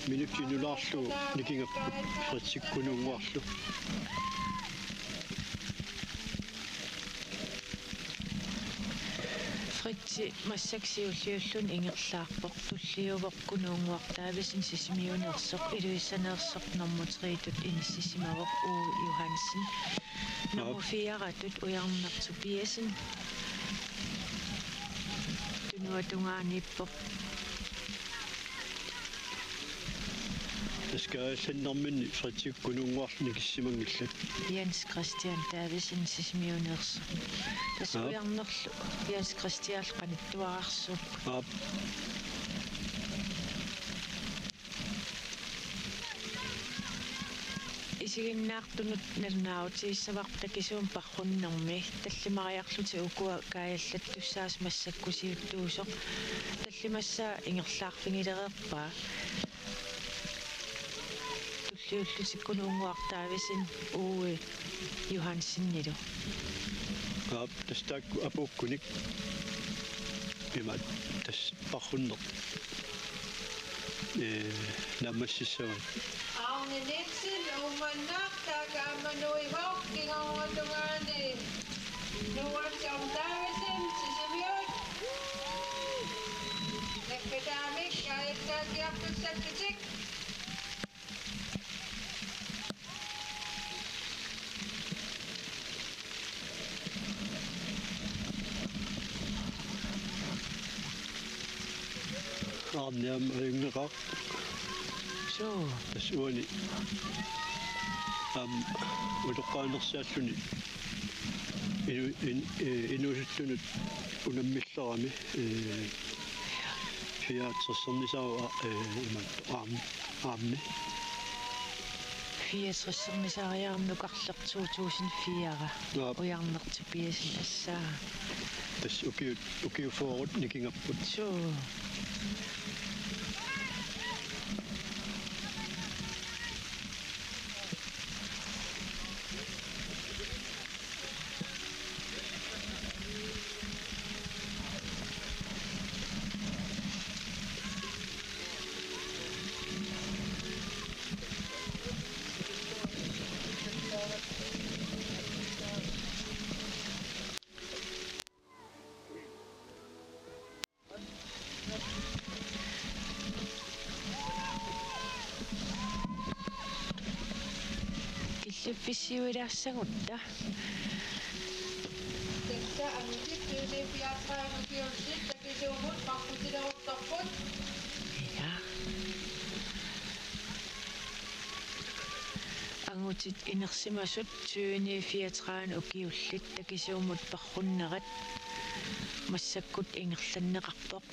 Minutsi inulaarlugu nikingapput Fritsi Kununnguarlu. Fritsi massakkut siulliulluni ingerlaarpoq, tulliuvoq Kununnguaq Davidsen Sisimiuneersoq, Ilulissaneersoq nummer tre-tut inissisimavoq Ove Johansen. Nummer fire-tut ujarnertut piasen. Tunuata tungaaniippoq. Askaajallannerminni Fritsi Kununnguarlu nikissimanngillat. Jens Christian Davidsen Sisimiuneersoq. Tassa ujarnerlu Jens Christianlu qanittuararsuuvoq. Aap. Isiginnaartunut nalunaarutigissavarput takisuumik parrunnermi, tallimariarlutik ukua kaajallattussaasut massakkut siuttuusoq. Tallimassaa ingerlaarfigilereerpaa. Tulliullutik Kununnguaq Davidsen Ove Johansenilu. Aap, tassa taakku apuukkunik. Imaat, tassa parrunneq. Ee, naammassissavaat. Aune Nielsen, Uummannaq, taakku aamma nuivoq, kingornatungaani Noah John Davidsen, Sisimiut. Nakkataamik kaajassaatiartussaallutik. Aarniam ajunngilaq. Suu. Tassa uani. Aamma utoqqaanersaalluni. Inu-, in-, eh, inuusuttunut unammillerami, eh, fireogtressernisarua, eh, imaattoq aam-, aammi. Fireogtressernisaariarmat ukarleq to tusind fire. Naap. Ujarneq Tobiassen assaa. Tassa ukiut, ukiut fyrre nikingapput. Suu. Killiffissiuilaassagutta. Tassa angutit tyve fireogtredive ukiullit takisuumut paqqutileruttorput. Ja. Angutit inersimasut tyve fireogtredive ukiullit takisuumut paqqunnerat massakkut ingerlanneqarpoq.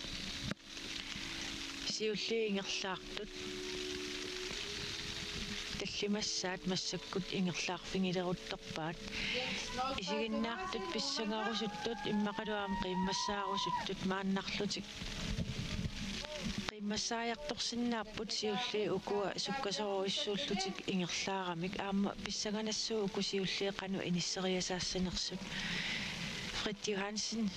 Siulliit ingerlaartut tallimassaat massakkut ingerlaarfigileruttorpaat. Isiginnaartut pissangarusuttut immaqalu aamma qiimmassaarusuttut maannarlutik qiimmassaajartorsinnaapput siulliit ukua sukkasoorujussuullutik ingerlaaramik aamma pissanganassuup uku siulliit qanoq inisseriasaassanersut. Fritz Johansen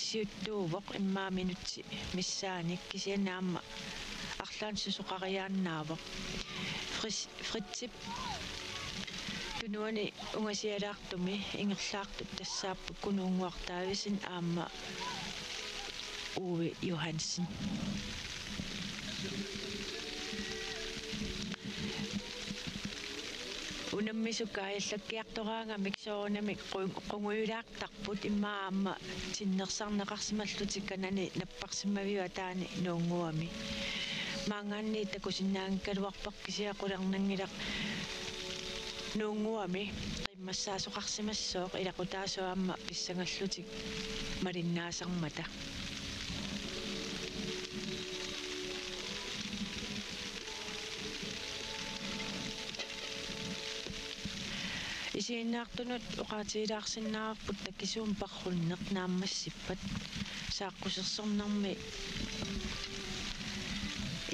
siuttuuvoq immaqa minutsit missaannik kisianni aamma arlaannik susoqariaannaavoq. Fris-, Fritzip tunuani ungasialaartumi ingerlaartut tassaapput Kunuunnguaq Davidsen aamma Uwe Johansen. Unammisut kaajallakkiartoraangamik soorunami qun-, qungujulaartarput immaqa aamma tinnersarneqarsimallutik kanani napparsimmaviup ataani Nuunnguami. Maanngaanniit takusinnaanngikkaluarpara kisianni qularnanngilaq Nuunnguami qiimmassaasoqarsimassooq ilaqutaasoq aamma pissangallutik malinnaasarmata. Isiginnaartunut oqaatigilaarsinnaavarput takisuumik paqqunneq naammassippat. Saaqqusersornermi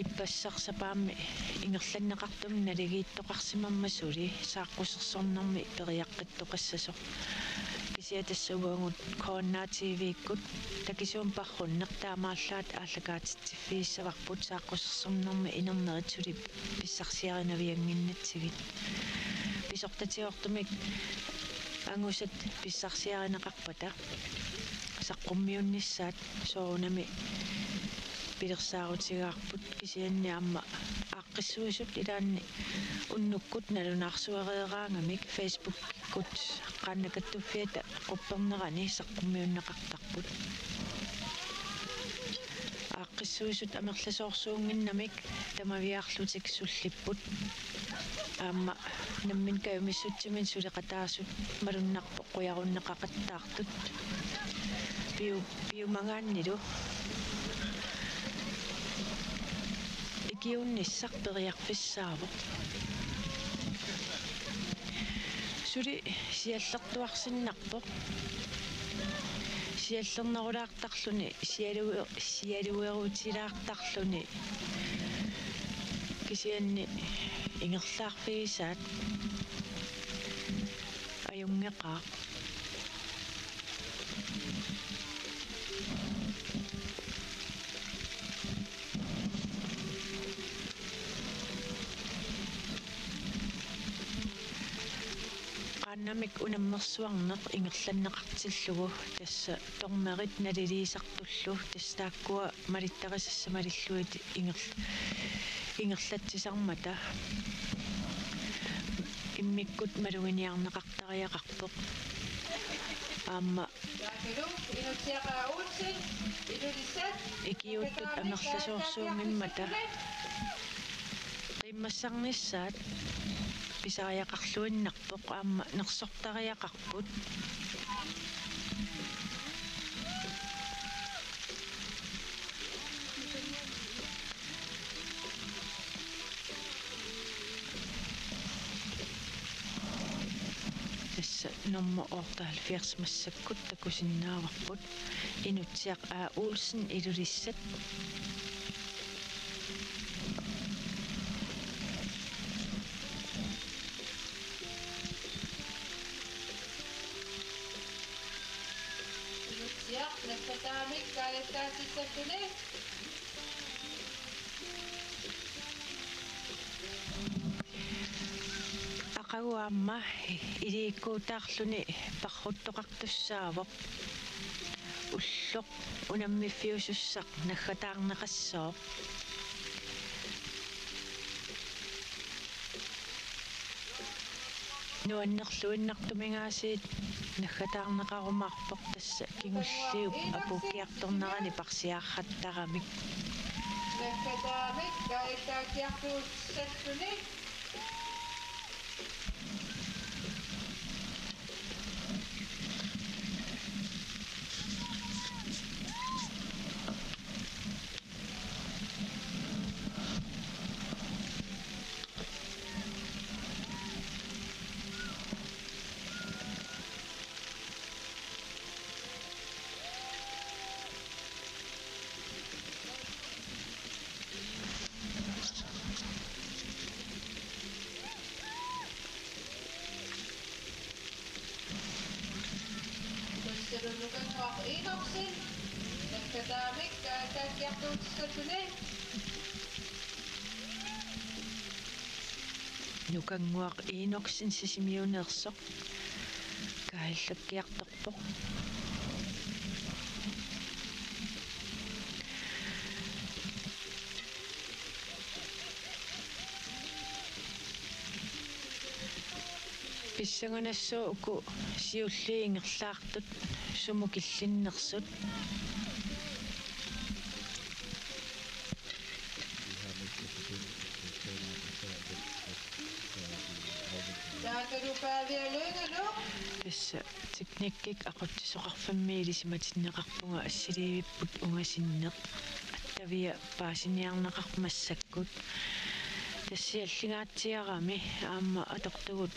ippassaq sapaammi ingerlanneqartumik naligiittoqarsimammat suli saaqqusersornermi periaqqittoqassasoq. Kisianni tassa uagut K N R T V-kkut takisuumik paqqunneq taamaallaat aallakaatitsi- ffigissavarput saaqqusersornermi inernerit suli pissarsiarinavianginnatsigit. Pisortatigoortumik angusat pissarsiarineqarpata saqqummiunnissaat soorunami pilersaarutigaarput kisianni aamma aaqqissuisut ilaanni unnukkut nalunaarsuereeraangamik Facebook- -kkut Qaannat Kattuffiata quppernerani saqqummiunneqartarput. Aaqqissuisut amerlasoorsuunnginnamik tamaviaarlutik sullipput. Aamma nammineq kajumissutsiminnik suleqataasut malunnarpoq qujarunneqaqattaartut. Piu-, piumagaannilu ikiuinnissaq periarfissaavoq. Suli siallertuarsinnarpoq. Siallernerulaartarluni, sialu-, sialuerutilaartarluni. Kisianni ingerlaarfigisaat ajunngeqaaq. Qaannamik unammersuarneq ingerlanneqartillugu tassa tormerit naliliisartullu tassa taakkua malittarisassat malillugit inger-, ingerlatsisarmata immikkut maluginiarneqartariaqarpoq. Aamma ikiuuttut amerlasoorsuunngimmata qiimmassarnissaat pisariaqarluinnarpoq aamma nersortariaqarput. Nummer otteoghalvfjerds massakkut takusinnaavarput. Inutsiaq A. Olsen, Ilulissat. Inutsiaq naggataamik kaajallaassalluni. Aqagu aamma iliikkuutaarluni parruttoqartussaavoq. Ulloq unammiffiusussaq naggataarneqassooq. Nuannerluinnartuminngaasiit naggataarneqarumaarpoq, tassa kingulliup apuukkiartornerani parsiaarrattaramik. Naggataamik kaajallaassialluni. Tassalu Nukannguaq Enoksen naggataamik kaajallaassialluni. Nukannguaq Enoksen Sisimiuneersoq kaajallakkiartorpoq. Pissanganassaaq uku siulliit ingerlaartut sumut killinnersut. Taakalu Pavia Lyngelund. Tassa teknikkik aqutsisoqarfimmi ilisimatinneqarpunga assiliivipput ungasinneq. Attavia paasiniarneqarpoq massakkut. Tassa siallingaatsiarami aamma atortugut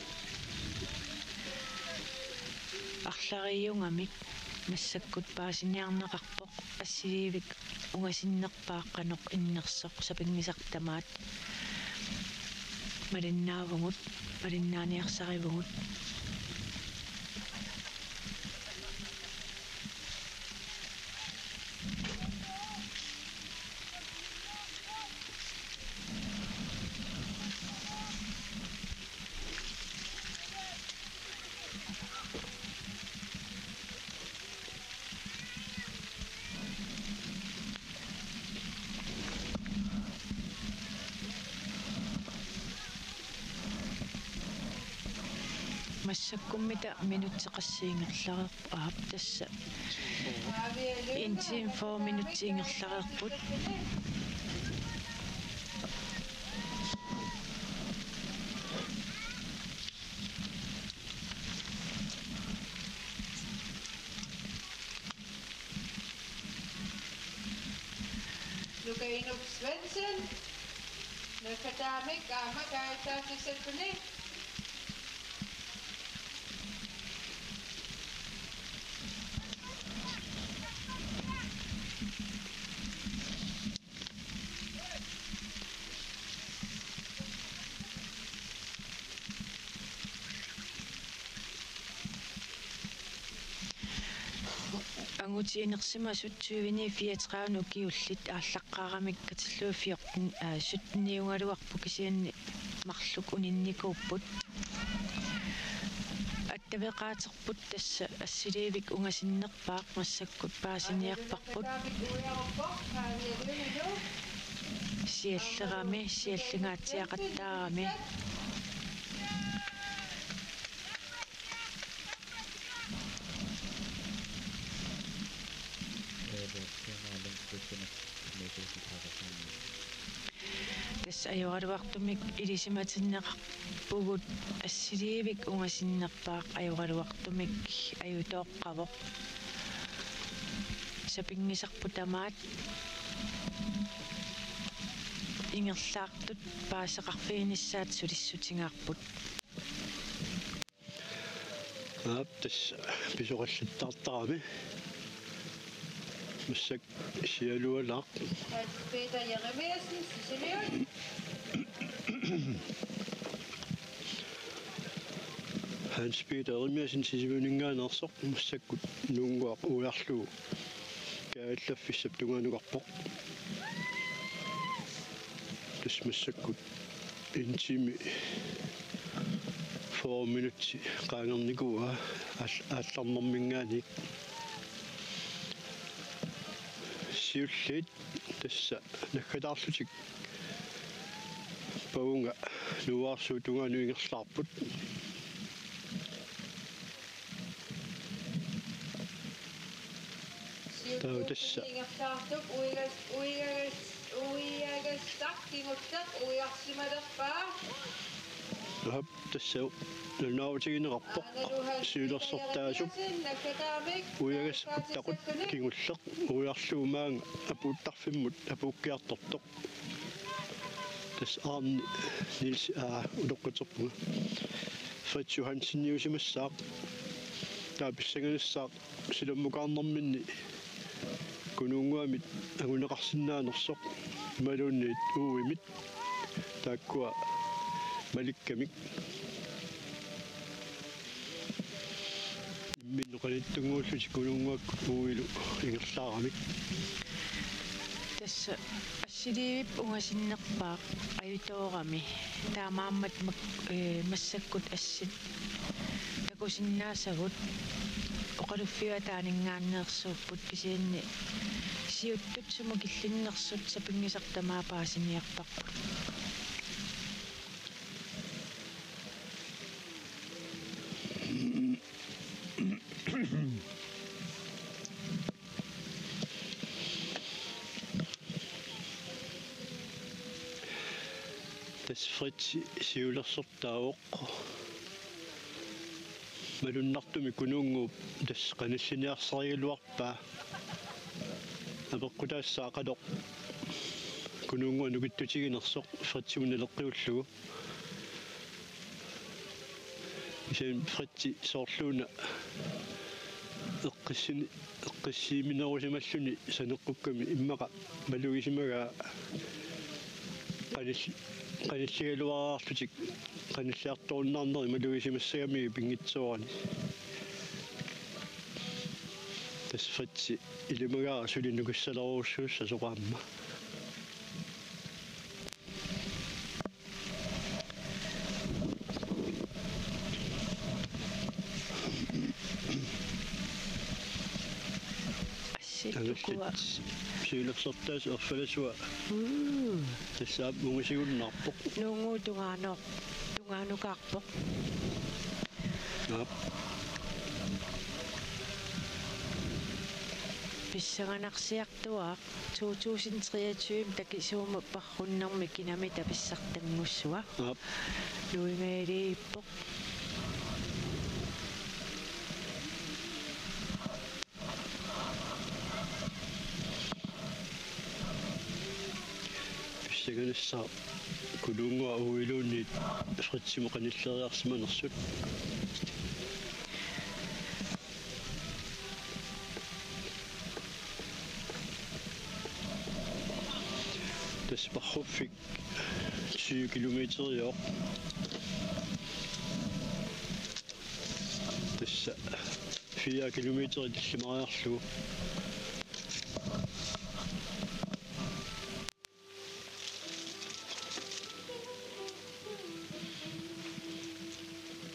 arlariiugamik massakkut paasiniarneqarpoq, assiliivik ungasinnerpaaq qanoq innersoq sapinngisaq tamaat. Malinnaavugut, malinnaaniarsarivugut. Massakkummita minutsit qassit ingerlareerput? Aap, tassa en time fyrre minutsit ingerlareerput. Nuka Inuk Svendsen naggataamik aamma kaajallaassalluni. Angutit inersimasut tyveni fireogtredive ukiullit aallaqqaaramik katillugit fjorten, aa, sytteniugaluarput, kisianni marluk uninnikuupput. Attaveqaaterput, tassa assiliivik ungasinnerpaaq massakkut paasiniarparput. Siallerami, siallingaatsiaqattaarami. Tassa ajoraluartumik ilisimatinneqarpugut, assiliivik ungasinnerpaaq ajoraluartumik ajutooqqavoq. Sapinngisarput tamaat, ingerlaartut paaseqarfiginissaat sulissutigaarput. Aap, tassa pisoqallattaartarami. Massakkut sialualaaq. Hans Peter Jeremiassen, Sisimiut. Hans Peter Jeremiassen Sisimiuninngaanneersoq, massakkut Nuunnguaq uiarlugu kaajallaffissap tungaanukarpoq. Tassa massakkut en time fyrre minutsit qaangernikuuaa aal-, aallarnerminngaanniit. Siulliit tassa naggataarlutik pavunga nuuarsuup tungaanut ingerlaarput. Taava tassa. Ingerlaartup uigas-, uigas-, uiagassaq kingulleq uiarsimalerpaa. Aap, tassa nalunaarutigineqarpoq siulersortaasup uiagassaq puttaqut kingulleq uiarlugu maanga apuuttarfimmut apuukkiartortoq. Tassa Arne Niels, aa, utoqqatserpunga. Fritz Johanseniusimassaaq. Taava pissanganassaaq silammukaarnerminni Kunuunnguamit anguneqarsinnaanersoq imaluunniit uiimit taakkua malikkamik. Imminnut qanittunnguullutik Kunuunnguakkut uiilu ingerlaaramik. Tassa assiliivippoq ungasinnerpaaq ajutoorami. Taamaammat mak-, ee, massakkut assit takusinnaasagut oqaluffiup ataaninngaanneersuupput, kisianni siuttut sumut killinnersut sapinngisaq tamaat paasiniarparput. Tassa Fritz siulersortaavoq. Malunnartumik Kunuunnguup tassa qanilliniarsarigaluarpaa. Apeqqutaassaaq qanoq Kunuunnguaq nukittutiginersoq Fritzimut naleqqiullugu. Kisianni Fritzi soorluuna eqqissin-, eqqissiiminerusimalluni saneqqukkami immaqa malugisimagaa qanil-, qanilligaluaraarlutik qanilliartorunnaarneri malugisimassagamigit pinngitsoorani. Tassa Fritzi ilimagaara suli nukissalerujussuussasoq aamma. Assit tukua. Angassit siulersortaasut erfalasua. Mm. Tassa aamma ungasigunnaarpoq. Nuunnguup tungaanor-, tungaanukaarpoq. Aap. Pissanganarsiartuaaq to tusind treogtyve takisuumut parrunnermi kinami tapissartanngussuaq. Aap. Nuingajaliippoq. Pissanganassaaq Kunuunnguaq uiiluunniit Fritzimut qanilleriarsimanersut. Tassa parruffik tyve kilometeriuvoq. Tassa fire kilometer tallimariarlugu.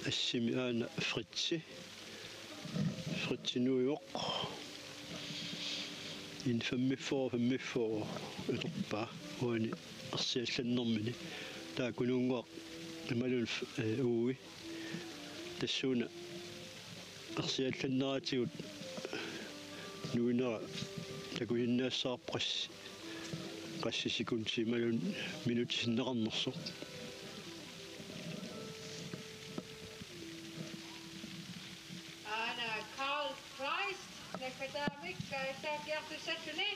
Assimi aana Fritzi. Fritzi nuivoq. En femogfyrre, femogfyrre atorpaa uani arsiallannermini. Taava Kunuunnguaq imaluunniit, eh, uui. Tassuuna arsiallanneratigut nuinera takusinnaassavarput qassi, qassit sekundit imaluunniit minutsit sinneqarnersoq. Aana Carl Kleist, naggataamik, kaajattakkiartussalluni.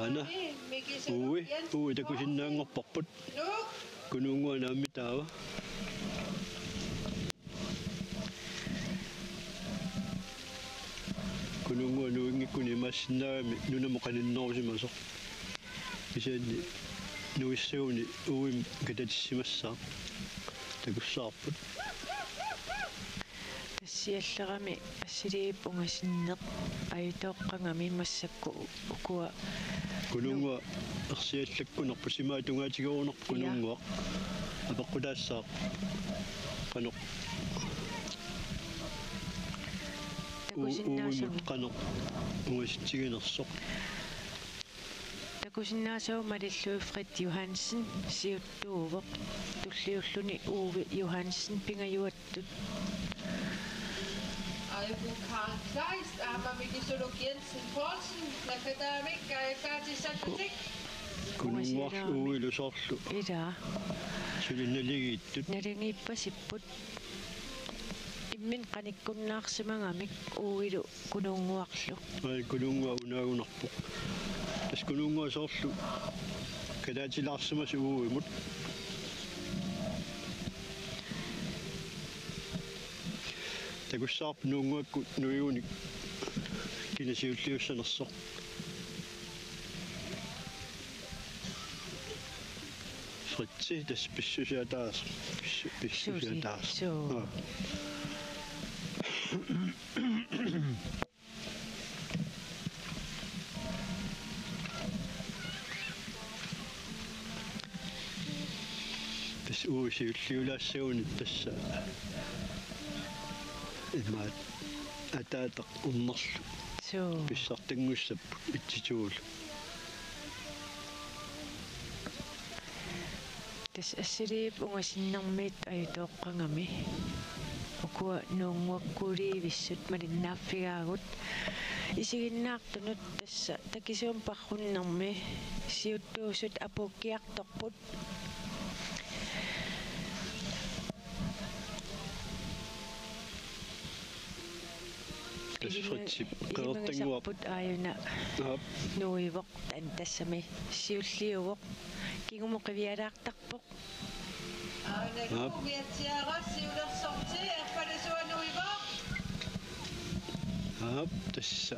Aana. Uui, uui takusinnaanngorparput. Kunuunnguaq naammi taava. Kunuunnguaq nuinngikkuni imaassinnaagami nunamut qaninnerusimasoq. Kisianni nuissaguni uui katatissimassaaq. Takussavarput. Tassiallerami assiliip ungasinneq ajutooqqagami massakkut ukua. Kunuunnguaq ersiallakkunerpoq, simaat tungaatigerunarpoq. Ja. Kunuunnguaq apeqqutaassaaq qanoq u-, takusinnaasagut uumut qanoq ungasitsiginersoq. Takusinnaasavut malillugit Fritz Johansen siuttuuvoq, tulliulluni Uwe Johansen pingajuattut. Aibuk Karl Kleist, aamma Miki Suluk Jensen Poulsen, naggataamik kaajakaatissakkatik. Kunuunnguaq ungasilaami. Uilu soorlu. Ilaa. Suli naligiittut. Naligiippasipput. Imminut qanikkunnaarsimagamik Uilu Kunuunnguarlu. Ai, Kunuunnguaq unaagunarpoq. Tassa Kunuunnguaq soorlu kalaatilaarsimasoq Uimut. Takussavarput Nuunnguakkut nuigunik kina siulliussanersoq. Fritzi, tassa pissusiataasoq. Pissu-, pissusiataasoq. Suli, suu. Aa. Tassa Uwe siulliulaassaguni tassa imaat ataataq unnerlu. Suu. Pissartanngussapput itsituullu. Tassa assiliip ungasinnermiit ajutooqqagami. Ukua Nuunnguakkuliivissut malinnaaffigaagut. Isiginnaartunut tassa takisuumik parrunnermi siuttuusut apuukkiartorput. Tassa Fritzi qeqertannguaq. Ilimagisarput aajuna. Aap. Nuivoq taanna tassami siulliuvoq. Kingumut qivialaartarpoq. Aap. Aana umiatsiaraq siulersorti Appalasuaq nuivoq. Aap, tassa.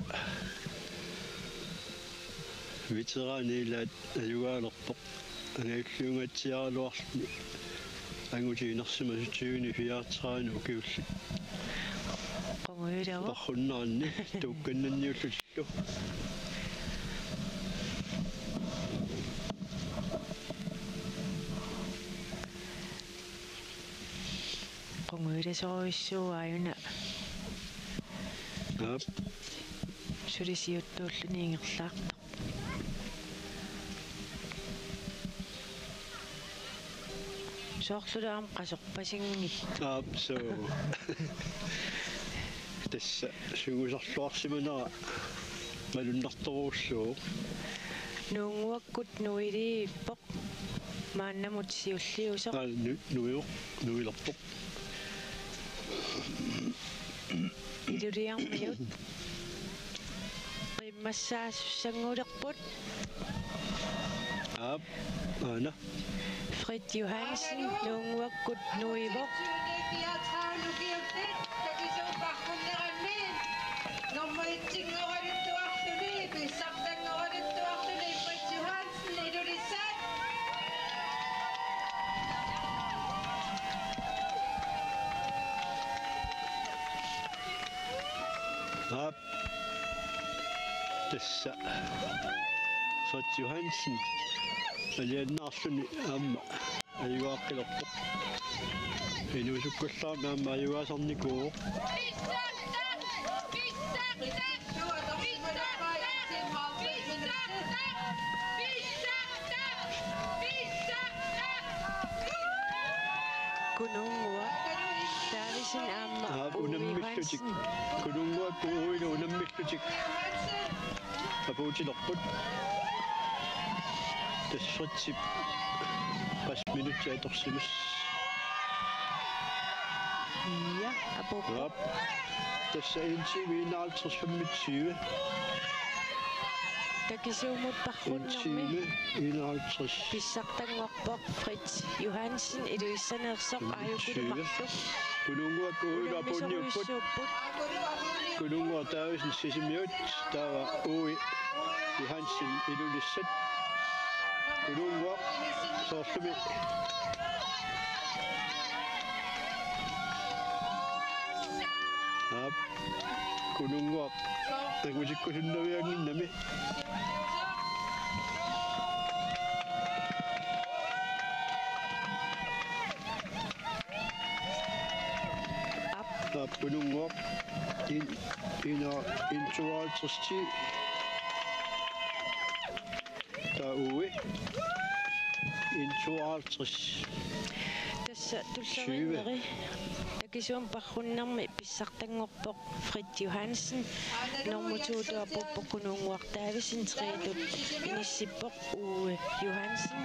Veterani ilaat ajugaalerpoq. Angajulliungaatsiaraluarluni angutit inersimasut tyveni fireogtredive ukiullit. Qungujulavoq. Parrunnaanni tuukkannanniullutillu. Qungujulasorujussuuvoq aajuna. Aap. Suli siuttuulluni ingerlaartoq. Soorlu aamma qasorpasinngitsoq. Aap, suu. Tassa sungiusarluarsimanera malunnartorujussuuvoq. Nuunnguakkut nuiliippoq. Maannamut siulliusoq. Aa, nu-, nuivoq, nuilerpoq. Iluliarmiut. Qiimmassaassanngulerput. Aap, aana. Fritz Johansen, Nuunnguakkut nuivoq. Nummer etsinngoraluttuarluni, pissartanngoraluttuarluni, Fritz Johansen, Ilulissat. Aap. Tassa Fritz Johansen alianaarluni aamma ajugaaqqilerpoq. Inuusukkallarami aamma ajugaasarnikuuvoq. Kunuunnguaq Davidsen aamma. Aap, unammillutik. Kunuunnguakkut Uilu unammillutik apuutilerput. Tassa Fritzip qassit minutsit atorsimasut. Ja, apuuppoq. Aap. Tassa en time enoghalvtreds femogtyve. Takisuumut paarrunnermi enoghalvtreds. Pissartanngorpoq Fritz Johansen, Ilulissaniitsoq, aajuku tyve. Marluk. Kununnguaq uiga punniupput. Kununnguaq Davidsen Sisimiut, taava Uwe Johansen Ilulissat. Kununnguaq soorlumi. Aap. Kununnguaq angutikkusunnaviannginnami. Aap. Aap, Kununnguaq. En, en, en tooghalvtreds ti. Taava Uwe. En tooghalvtreds. Tassa tyve. Tulleriinneri. Takisuumut paarrunnermi pissartanngorpoq Fritz Johansen. Normu to-tut apuuppoq Kununnguaq Davidsen, tre-tut inissippoq Uwe Johansen.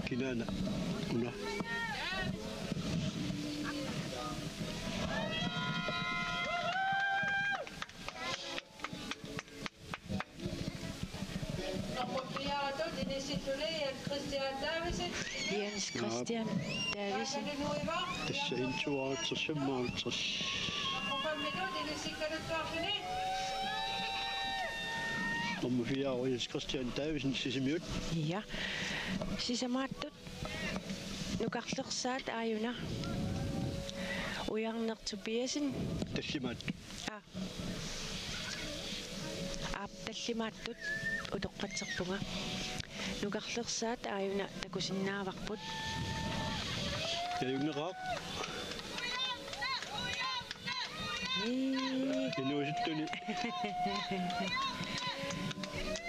Kinaana una? Nummer fire-tut inissilluni Jens Christian Davidsen. Jens Christian Davidsen. Tassa en tooghalvtreds femoghalvtreds. Nummer fem-itut inissikkaluttuarluni. Nummer fire, Jens Christian Davidsen, Sisimiut. Ja. Sisamaattut nukarlersaat aajuna. Ujarneq Tobiassen. Tallimaat. Aa. Aap, tallimaattut utoqqatserpunga. Nukarlersaat aajuna takusinnaavarput. Ajunngeqaaq. Ii. Inuusuttuni.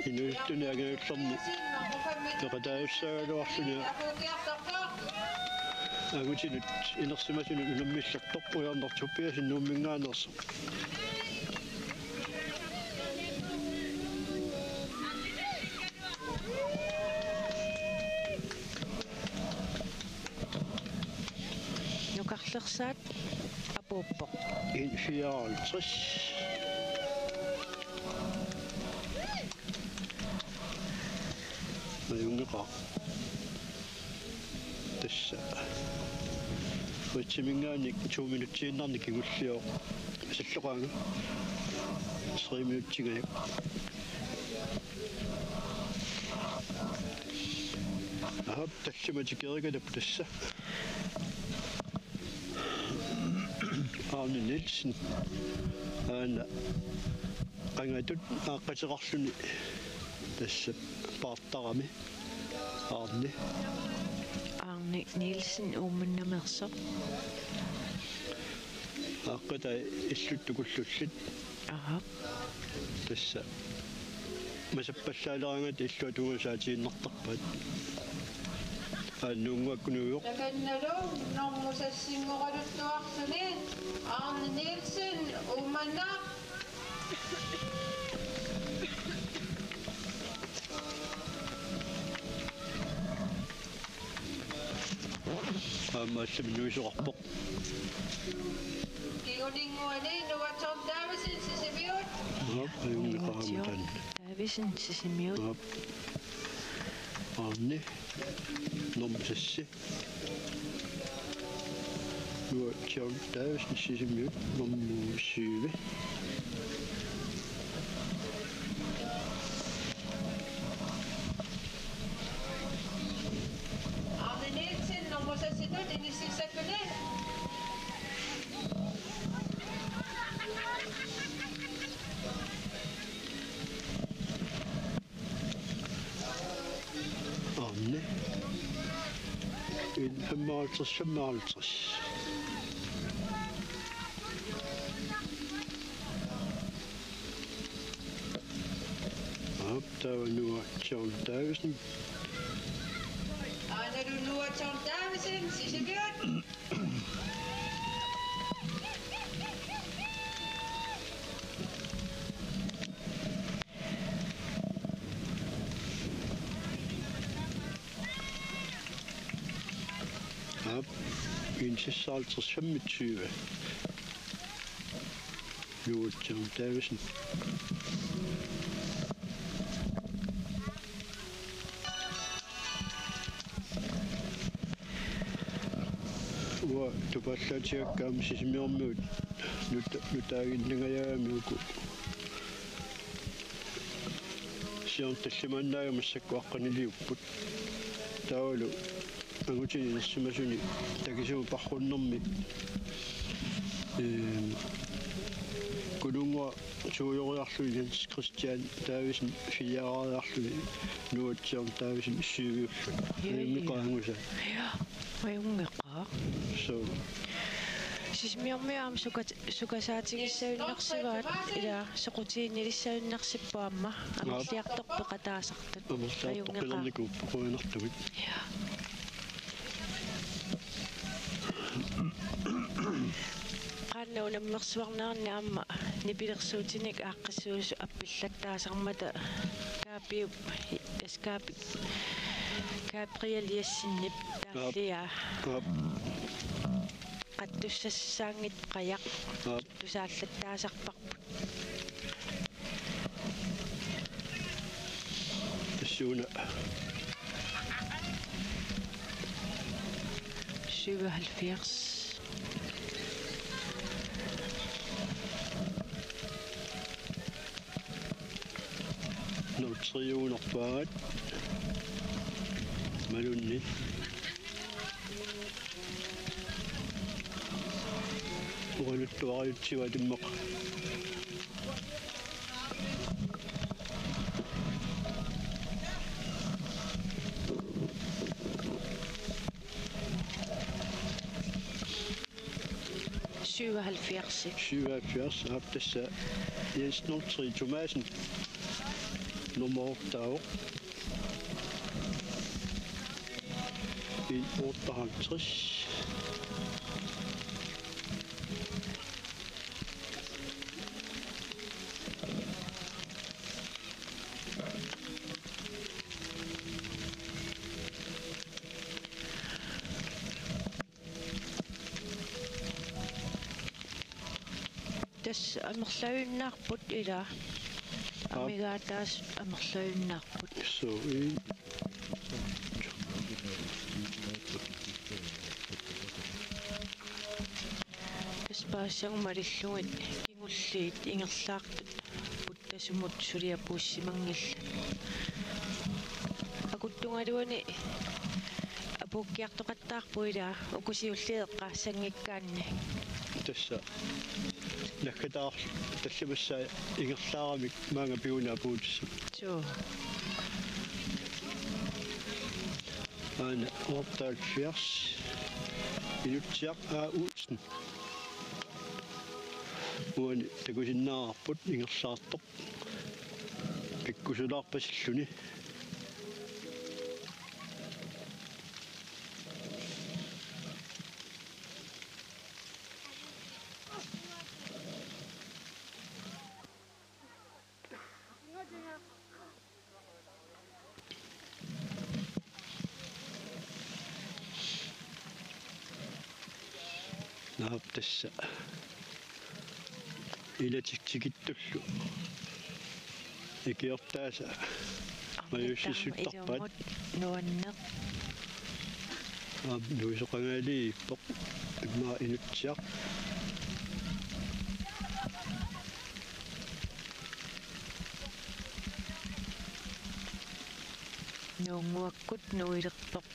Inuusuttuni angajullerni peqataassaagaluarluni. Angutinut inersimasunut unammillertoq Ujarneq Tobiassen Nuumminngaanneersoq. Nukarlersaat apuuppoq. En fireoghalvtreds. Ajunngeqaaq. Tassa Fritsiminngaanniit to minutsiinnarnik kingulliuvoq. Salloqaanga. Tre minutsigajak. Aap, tallimat tikerigalappoq tassa. Arne Nielsen. Aana qangatut aaqqateqarluni tassa paartarami. Arne. Arne Nielsen Uummannamiitsoq. Aaqqatai illut tukullullit. Aha. Tassa masappallaaleraangat illuatungasaatiinnartarpaat. Aana Nuunnguaq Kunuujoq. Takannalu normu seks-inngoqaluttuarluni Arne Nielsen, Uummannaq. Aamma assami nuisoqarpoq. Kinguninnguani Noah John Davidsen, Sisimiut. Aap, ajunngeqaaq aamma taanna. Davidsen, Sisimiut. Aap. Arne. Nummer seks. Noah John Davidsen, Sisimiut, nummer syv. Arne Nielsen, nummer seks-itut inississalluni. Arne. En femoghalvtreds femoghalvtreds. Aap, taava Noah John Davidsen. Aana Noah John Davidsen, Sisimiut. Aap, en seksoghalvtreds femogtyve. Nuutsiaq Davidsen. Uanga tupaallaatigaakka aamma Sisimiormiut nuta-, nutaaginnangajagamik uku. Siorna tallimaannaagami massakkut aqqaniliupput. Taavalu angutini inersimasuni takisuumik parrunnermi, ehm, Kununnguaq tooriarluni Jens Christian Davidsen fireeriarluni Nuutsiaq Davidsen syviulluni. Juu, juu. Ajunngilaq angusat. Juu, ajunngilaq. Suu. Sisimiormiut aamma sukat-, sukasaatigissajunnaarsivaat, ila soqutiginnilissaajunnaarsipput aamma. Aap. Amerliartorput peqataasartut. Amerliartorput. Ajunngilaq. Pilernikuupput qujanartumik. Juu. Qanoq unammersuarneranni aamma nipilersuutinik aaqqissuusoq appillattaasarmata Kaapiup, Kaapi-, Gabriel Jessenip taalliaa. Aap. Qattussassaanngitsoq qajaq. Aap. Tusaallattaasarparput. Tassuuna. Syvoghalvfjerds. Nummer tre-uunerpaat. Malunni. Uanuttuariutsiva timmaq. Syvoghalvfjerds. Syvoghalvfjerds, aap, tassa Jens Nordtri Thomassen. Nummer otte. En otteoghalvtreds. Tassa amerlajunnaarput ila. Aap. Amigaataasut amerlajunnaarput. Suu, ii. Tassa paasisaguma malillugit kingulliit ingerlaartut puttasumut suliaq puussimanngillat. Akuttugaluani apuukkiartoqattaarput ila uku siulliit eqqaassanngikkaanni. Tassa nakkataarlugu tallimassaa ingerlaaramik maanga piguni apuutissaq. Suu. Aana otteoghalvfjerds. Inutsiaq A. Olsen. Uani takusinnaavarput ingerlaartoq. Pikkusulaarpasilluni. Naap tassa. Ilatik tikittullu. Ikiortaasa. Majuussissuttarpaat. Ilummut nuanneq. Aap, nuisoqangaaliippoq. Immaqa Inutsiaq. Nuunnguakkut nuilerpoq.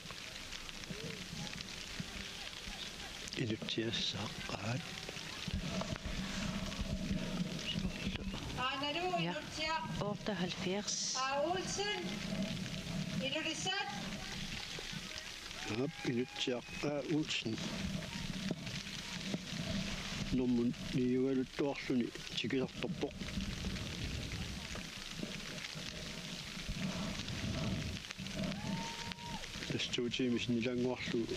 Inutsiassaaqqaat. Aanalu. Ja. Inutsiaq. Otteoghalvfjerds. A. Olsen. Ilulissat. Aap, Inutsiaq A. Olsen. Nummer ni-ugaluttuarluni tikisartorpoq. Tassa to tiimit sinnilaannguarlugu.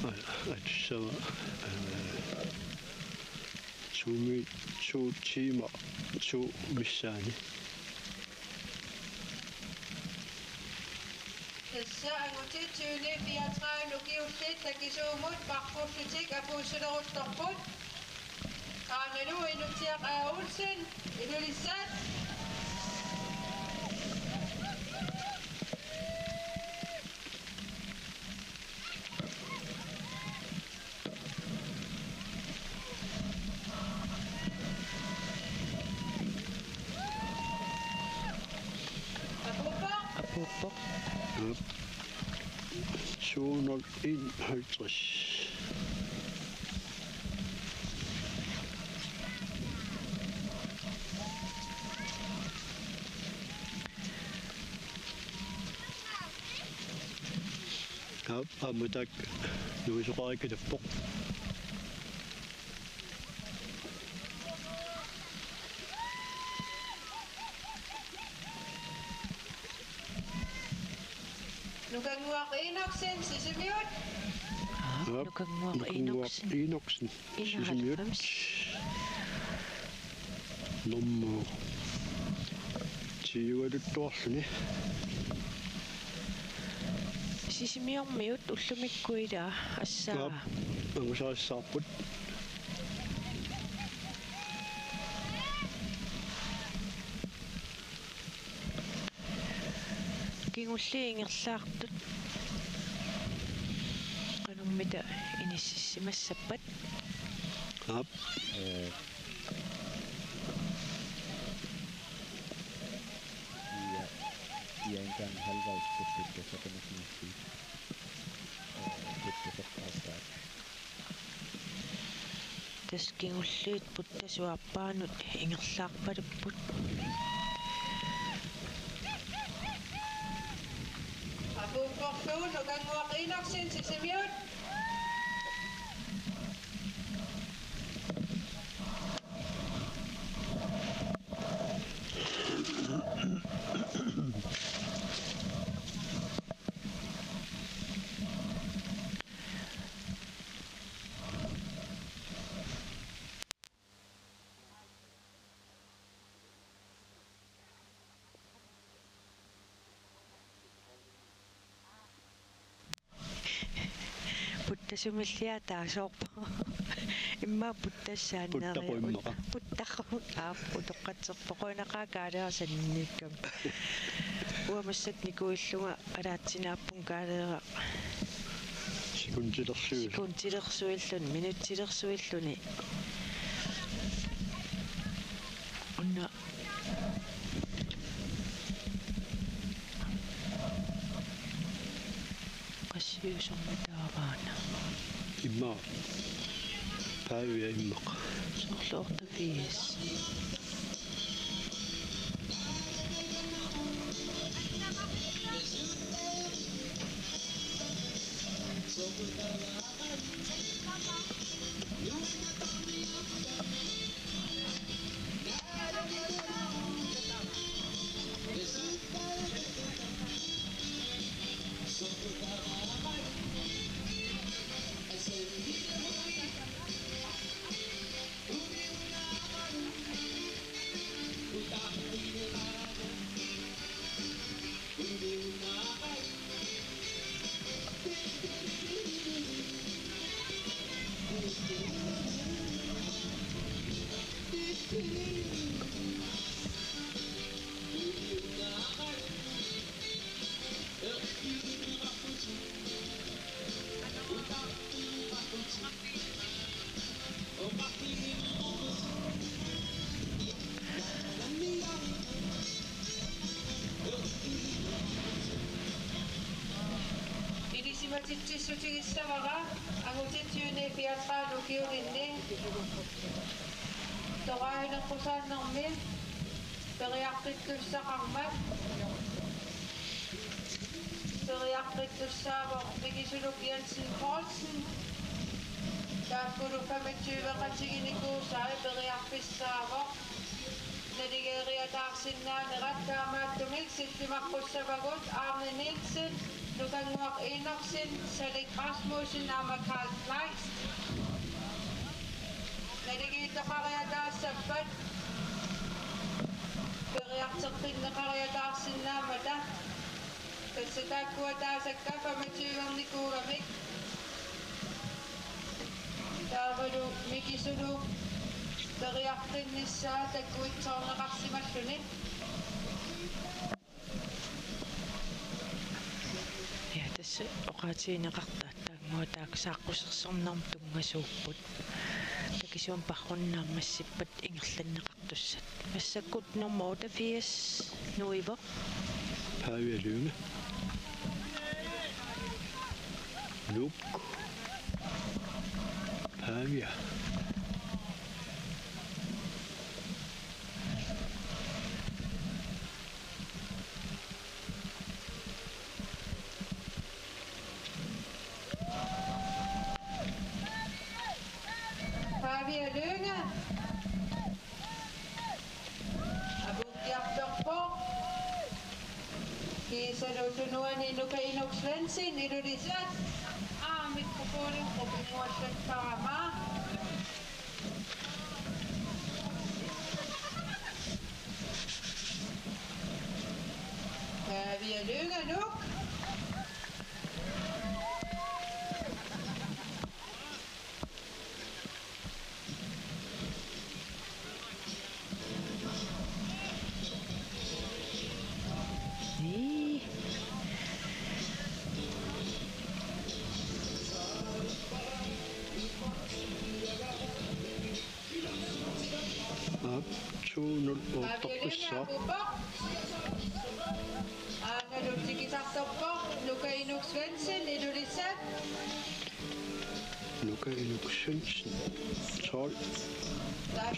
Aa, atussava. Aa, to mi-, to tiimit, to missaani. Tassa angutit tyveni fireogtredive ukiullit takisuumut paqqullutik apuussuleruttorput. Aanalu Inutsiaq A. Olsen, Ilulissat. Apuuppoq. Apuuppoq. Aap. Syv hundrede enoghalvtreds. Aap, aamma taakku nuisoqarikkaluppoq. Nukannguaq Enoksen, Sisimiut. Aap, Aap, Nukannguaq Nukannguaq Enoksen. Enoksen. Sisimiut. Enoghalvfems. Nummer tyve-luttuarluni. Sisimiormiut ullumikkut ila assaa. Aap, angusarissaarput. Kingulliit ingerlaartut. Qanormita inississimassappat? Aap. Øh. Ja, ja, engang halvvejs til det, så kan man sådan sige. Øh, det, det, det, det, det. Tassa kingulliit puttasup aappaanut ingerlaarpalupput. Apuuppoq Nukannguaq Enoksen, Sisimiut. Puttasumilliaq taasoorpoq. Immaqa puttassaanneri. Puttaqu immaqa. Puttaqu. Aap, utoqqatserpoq. Qujanaqaaq Kaaleeraq saninngikkama. Uanga massakkut nikuillunga qalaatsinaapput Kaaleeraq. Sekundilersuilluni. Sekundilersuilluni, minuttilersuilluni. Una. Qassiusummi taavaana? Immaqa. Paavia immaqa. Soorlu otteogfirs. Ilisimatitsissutigissavara angutitsisut fireogtredive ukiulinni. Toraajuneqqusaannermi periarfissaaqarmat. Periarfissaavoq Mikisuluk Jensen Poulsen. Taakkulu femogtyve qatiginikuusai periarfissaavoq. Naligiigiataarsinnaanerat, taamaattumik sillimaqqussavagut Arne Nielsen, Nukannguaq Enoksen, Salik Rasmussen aamma Karl Kleist. Naligiittoqariataassappat periarfisseqqinnaqariataassinnaammata. Tassa taakkua taasakka femogtyvenikuugamik. Taavalu Mikisuluk Periartinnissaa takkuitsoorneqarsimalluni. Ja, tassa oqaatigineqartartaannguaq taakku saaqqusersornermut tunngasuupput. Takisuumik parrunnermut massippat ingerlanneqartussat. Massakkut nummer otteogfirs nuivoq. Pavia Lynge. Nuuk. Pavia. Pavia Lynge. Apuukkiartorpoq. Kiisalu tunuani Nuka Inuk Svendsen, Ilulissat. Aa, mikrofoni qupinnguallattarama. Pavia Lynge, Nuuk. Nii. Aap, to nul otteogfirs. Aanalu tikisartorpoq, Nuka Inuk Svendsen, Ilulissat. Nuka Inuk Svendsen, tolv.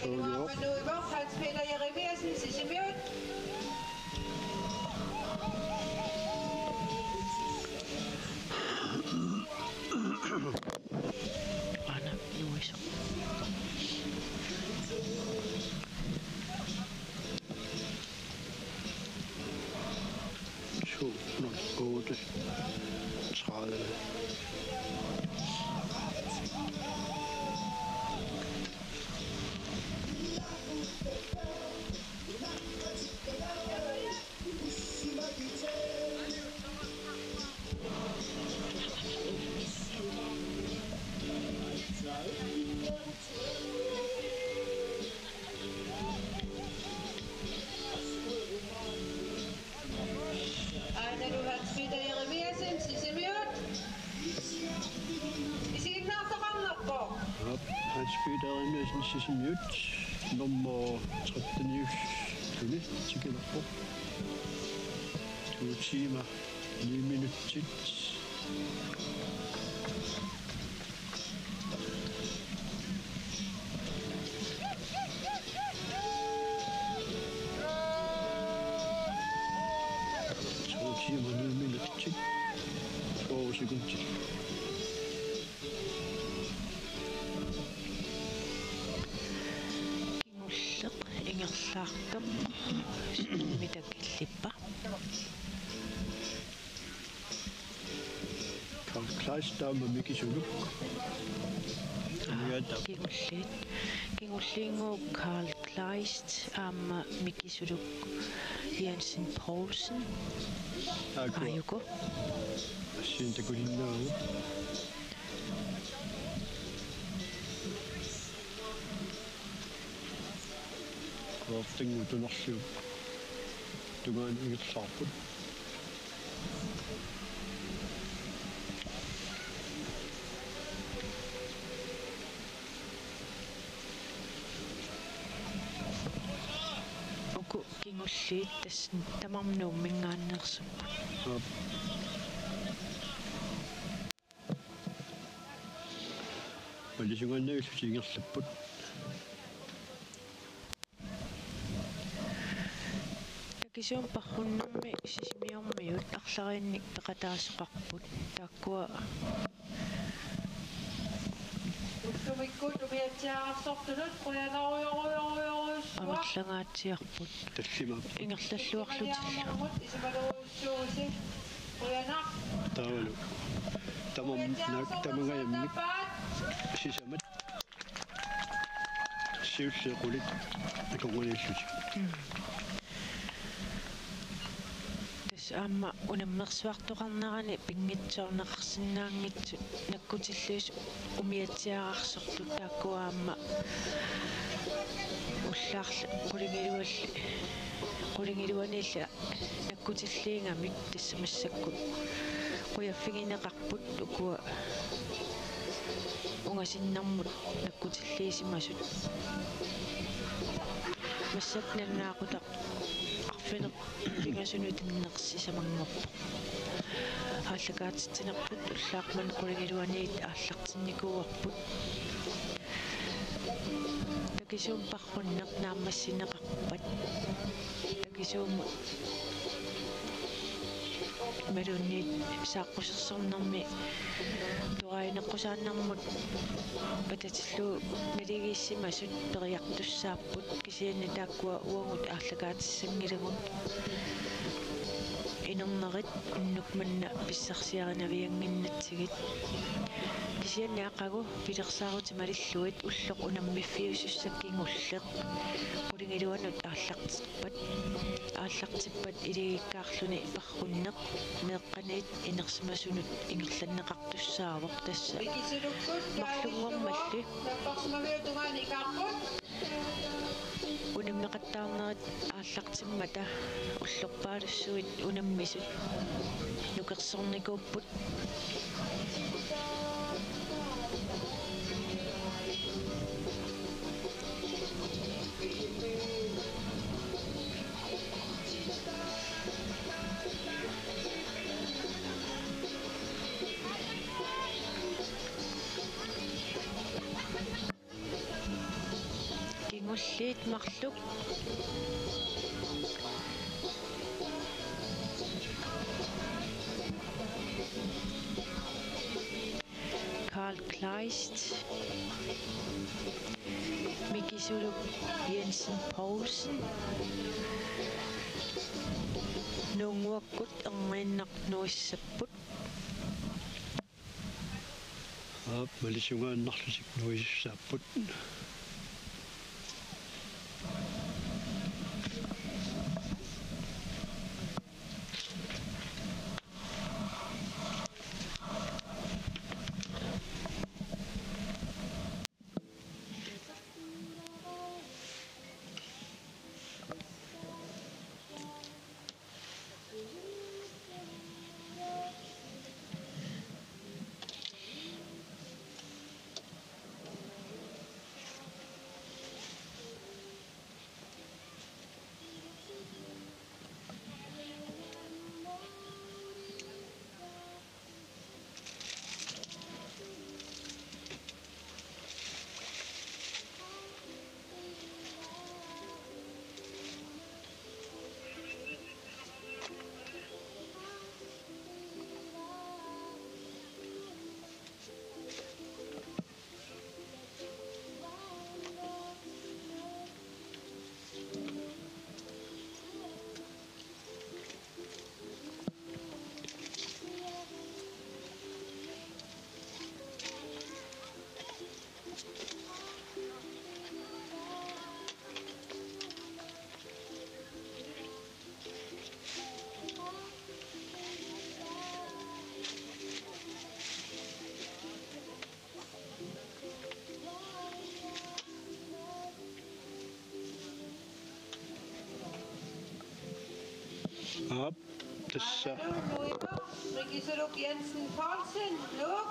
Tolv i år. Taannalu Hans Peter Jeremiassen, Sisimiut. Aana nuisoq. To nul otte tredive. Aanalu Hans Peter Jeremiassen, Sisimiut. Isiginnaartoqarnerpoq. Aap, Hans Peter Jeremiassen, Sisimiut. Nummer tretten-iulluni tikilerpoq. To timer, ni minutsit. To timer, ni minutsit, fyrre sekundit. Kingulleq ingerlaartoq. Sumi takillippa? Carl Kleist aamma Miki Suluk. Aa, umiatsiaq. Kingulliit. Kingulliinngooq Carl Kleist aamma Miki Suluk Jensen Poulsen. Aajuku. Aajuku. Assigiinngitsunik takusinnaavugut. Kuertannguaq tunerliup tungaanut ingerlaarput. Uku kingulliit tassa tamarmik Nuumminngaanneersupput. Aap. Malisungaannavillutik ingerlapput. Takisuumik parrunnermi Sisimiormiut arlalinnik peqataasoqarput. Taakkua ullumikkut umiatsiaararsortunut qujanarujorujorujorujussuaq. Amerlangaatsiarput. Tallimaappoq. Ingerlalluarlutillu. Isumaliarnermut isumalorujussuusi. Qujanaq. Taavalu. Tamam-, umiatsiaararsortunut na-, tamangajammik. Saappaat. Sisamat. Siulliit qulit akornanniillutik. Mm. Tassa aamma unammersuartoqarnerani pinngitsoorneqarsinnaanngitsut nakkutilliisut umiatsiaararsortut taakkua aamma Ullaarli qulingilualli, qulingiluaniilli nakkutilliigamik tassa massakkut qujaffigineqarput ukua ungasinnarmut nakkutilliisimasut. Massakkut nalunaaqutaq arfineq-pingasunut innersissamanngorpoq. Aallakaatitsinerput ullaaq manna qulingiluaniit aallartinnikuuarput. Takisuumik parrunneq naammassineqarpat. Takisuumut imaluunniit saaqqusersornermi toragineqqusaannermut atatillugu naligiissimasut periartussaapput, kisianni taakkua uagut aallakaatissanngilagut inernerit unnuk manna pissarsiarinaviannginnatsigit. Kisianni aqagu pilersaarutit malillugit ulloq unammiffiusussaq kingulleq qulingiluanut aallartippat, aallartippat iligikkaarluni parrunneq meeqqaniit inersimasunut ingerlanneqartussaavoq, tassa marlunngormalli. Unammeqattaarnerit aallartimmata ullorpaalussuit unammisut nukersornikuupput. Kingulliit marluk. Carl Kleist, Mikisuluk Jensen Poulsen, Nuunnguakkut erniinnaq nuissapput. Aap, malisungaannarlutik nuisussaapput. Aap, tassa. Mikisuluk Jensen Poulsen, Nuuk.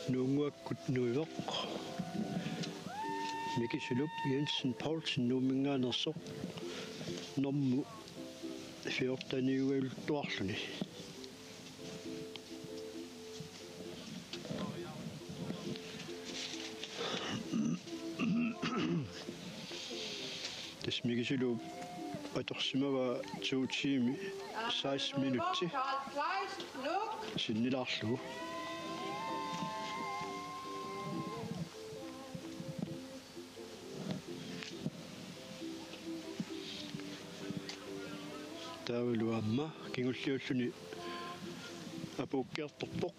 Nuunnguakkut nuivoq. Mikisuluk Jensen Poulsen Nuumminngaanneersoq. Normu fjorteniugaluttuarluni. Tassa Mikisuluk atorsimavaa to tiimi seksten minutsi sinnilaarlugu. Taavalu aamma kingulliulluni apuukkiartorpoq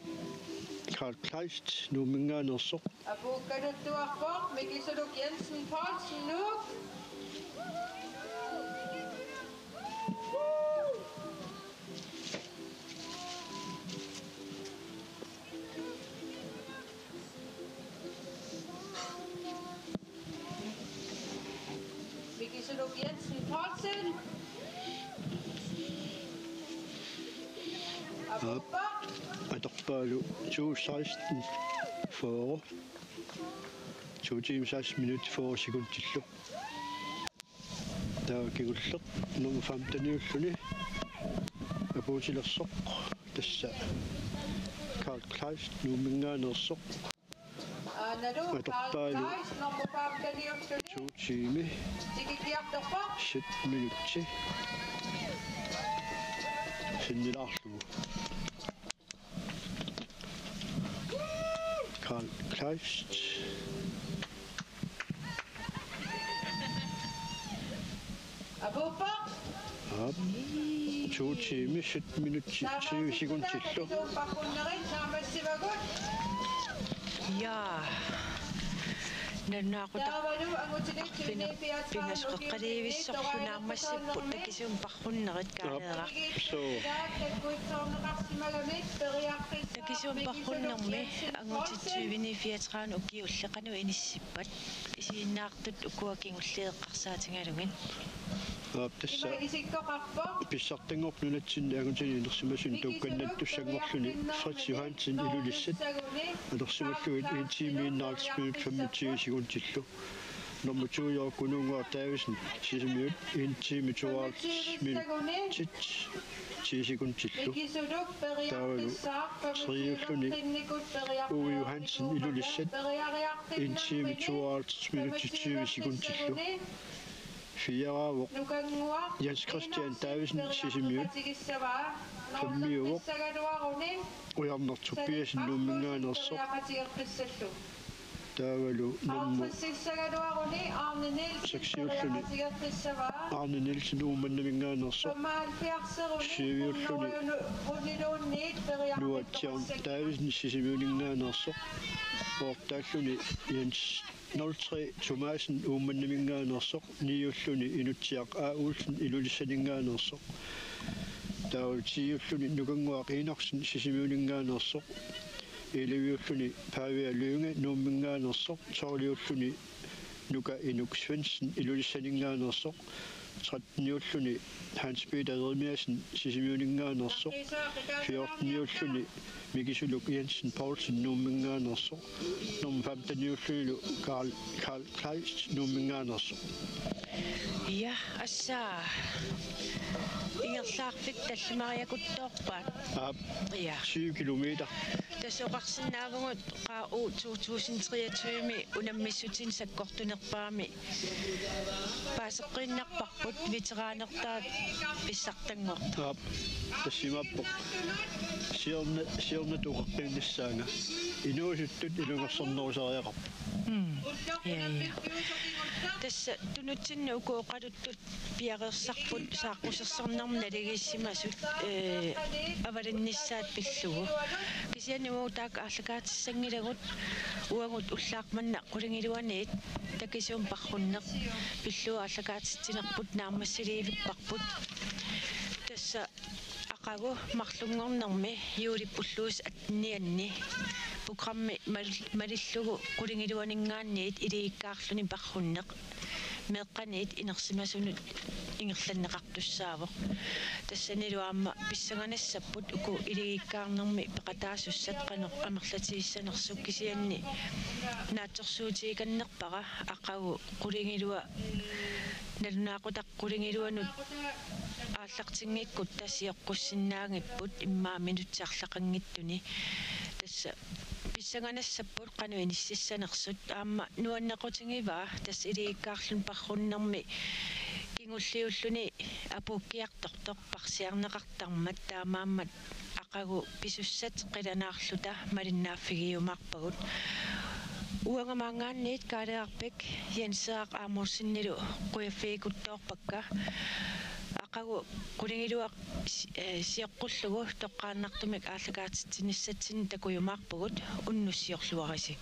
Carl Kleist Nuumminngaanneersoq. Apuukkaluttuarpoq Mikisuluk Jensen Poulsen, Nuuk. Aap, atorpaalu to seksten fyrre. To timer seksten minutter fyrre sekundillu. Taava kingulleq nummer femteniulluni apuutilersoq, tassa Carl Kleist Nuumminngaanneersoq. Atorpaalu to timer sytten minutter sinnilaarlugu. Carl Kleist. Aap. To timer sytten minutter tyve sekundillu. Ja. Nalunaaqutaq pina-, pingasoqeqqalivissorlu naammassipput takisuumik parrunnerit kaaleeraq. Aap, suu. Takisuumik parrunnermi angutit tyveni fireogtredive ukiulli qanoq inissippat? Isiginnaartut ukua kingulliit eqqarsaatigalugit. Aap, tassa pissartanngorpoq nunatsinni angutini inersimasuni tuukkannattussanngorluni Fritz Johansen Ilulissat. Atorsimallugit en time enoghalvtreds minut femogtyve sekundillu. Nummer to, Jørgen Kununnguaq Davidsen, Sisimiut, en time tooghalvtreds minut ti sekundillu. Taavalu treiulluni Ove Johansen Ilulissat, en time tooghalvtreds minut tyve sekundillu. Fireeraavoq Jens Christian Davidsen, Sisimiut. Femmiuvoq Ujarneq Tobiassen Nuumminngaanneersoq. Taavalu nummer seksiulluni Arne Nielsen Uummannaminngaanneersoq. Syviulluni Noah John Davidsen Sisimiuninngaanneersoq. Otteulluni Jens nul tre Thomassen Uummannaminngaanneersoq. Niulluni Inutsiaq A. Olsen Ilulissaninngaanneersoq. Taavalu tiulluni Nukannguaq Enoksen Sisimiuninngaanneersoq. Elleviulluni Pavia Lynge Nuumminngaanneersoq. Tolviulluni Nuka Inuk Svendsen Ilulissaninngaanneersoq. Tretteniulluni Hans Peter Jeremiassen Sisimiuninngaanneersoq. Fjorteniulluni Mikisuluk Jensen Poulsen Nuumminngaanneersoq. Nummer femteniullunilu Carl, Carl Kleist Nuumminngaanneersoq. Ja, assa. Ingerlaarfik tallimariakuttoorpaat. Aap. Ja. Syv kilometer. Tassa oqarsinnaavugut Q U to tusind treogtyve-mi unammissutinik sakkortunerpaami paaseqqiinnarparput veteranertaat pissartanngortoq. Aap, tassa imaappoq. Siorna-, siornatut oqaqqinnissaanga. Inuusuttut ilungersornerusariaqarpoq. Mm. Ja, ja. Tassa tunutsinni uku oqaluttut piareersarput saaqqusersornermi naligiissimasut, ee, avalinnissaat pillugu. Kisianni uagut taakku aallakaatissanngilagut uagut ullaaq manna qulingiluaniit takisuumik parrunneq pillugu aallakaatitsinerput naammassiliivipparput. Tassa aqagu marlunngornermi juulip ulluisa attenianni programmi mal-, malillugu qulingiluaninngaanniit iligikkaarluni parrunneq meeqqaniit inersimasunut ingerlanneqartussaavoq. Tassanilu aamma pissanganassapput uku iligikkaarnermi peqataasussat qanoq amerlatigissanersut, kisianni naatsorsuutigikannerpara aqagu qulingiluat nalunaaqutaq qulingiluanut aallartinngikkutta sioqqussinnaagipput immaqa minutsit arlaqanngitsuni. Tassa pissanganassapput qanoq inississanersut, aamma nuannequtigivaa tassa iligikkaarluni parrunnermi kingulliulluni apuukkiartortoq parsiarneqartarmat, taamaammat aqagu pisussat qilanaarluta malinnaaffigiumaarpagut. Uanga maanngaanniit Kaaleerpik Jenseeraq Aamorsennilu qujaffigikuttoorpakka. Aqagu qulingiluat si-, ee, sioqqullugu toqqaannartumik aallakaatitsinissatsinnik takujumaarpugut, unnussiorluarisi.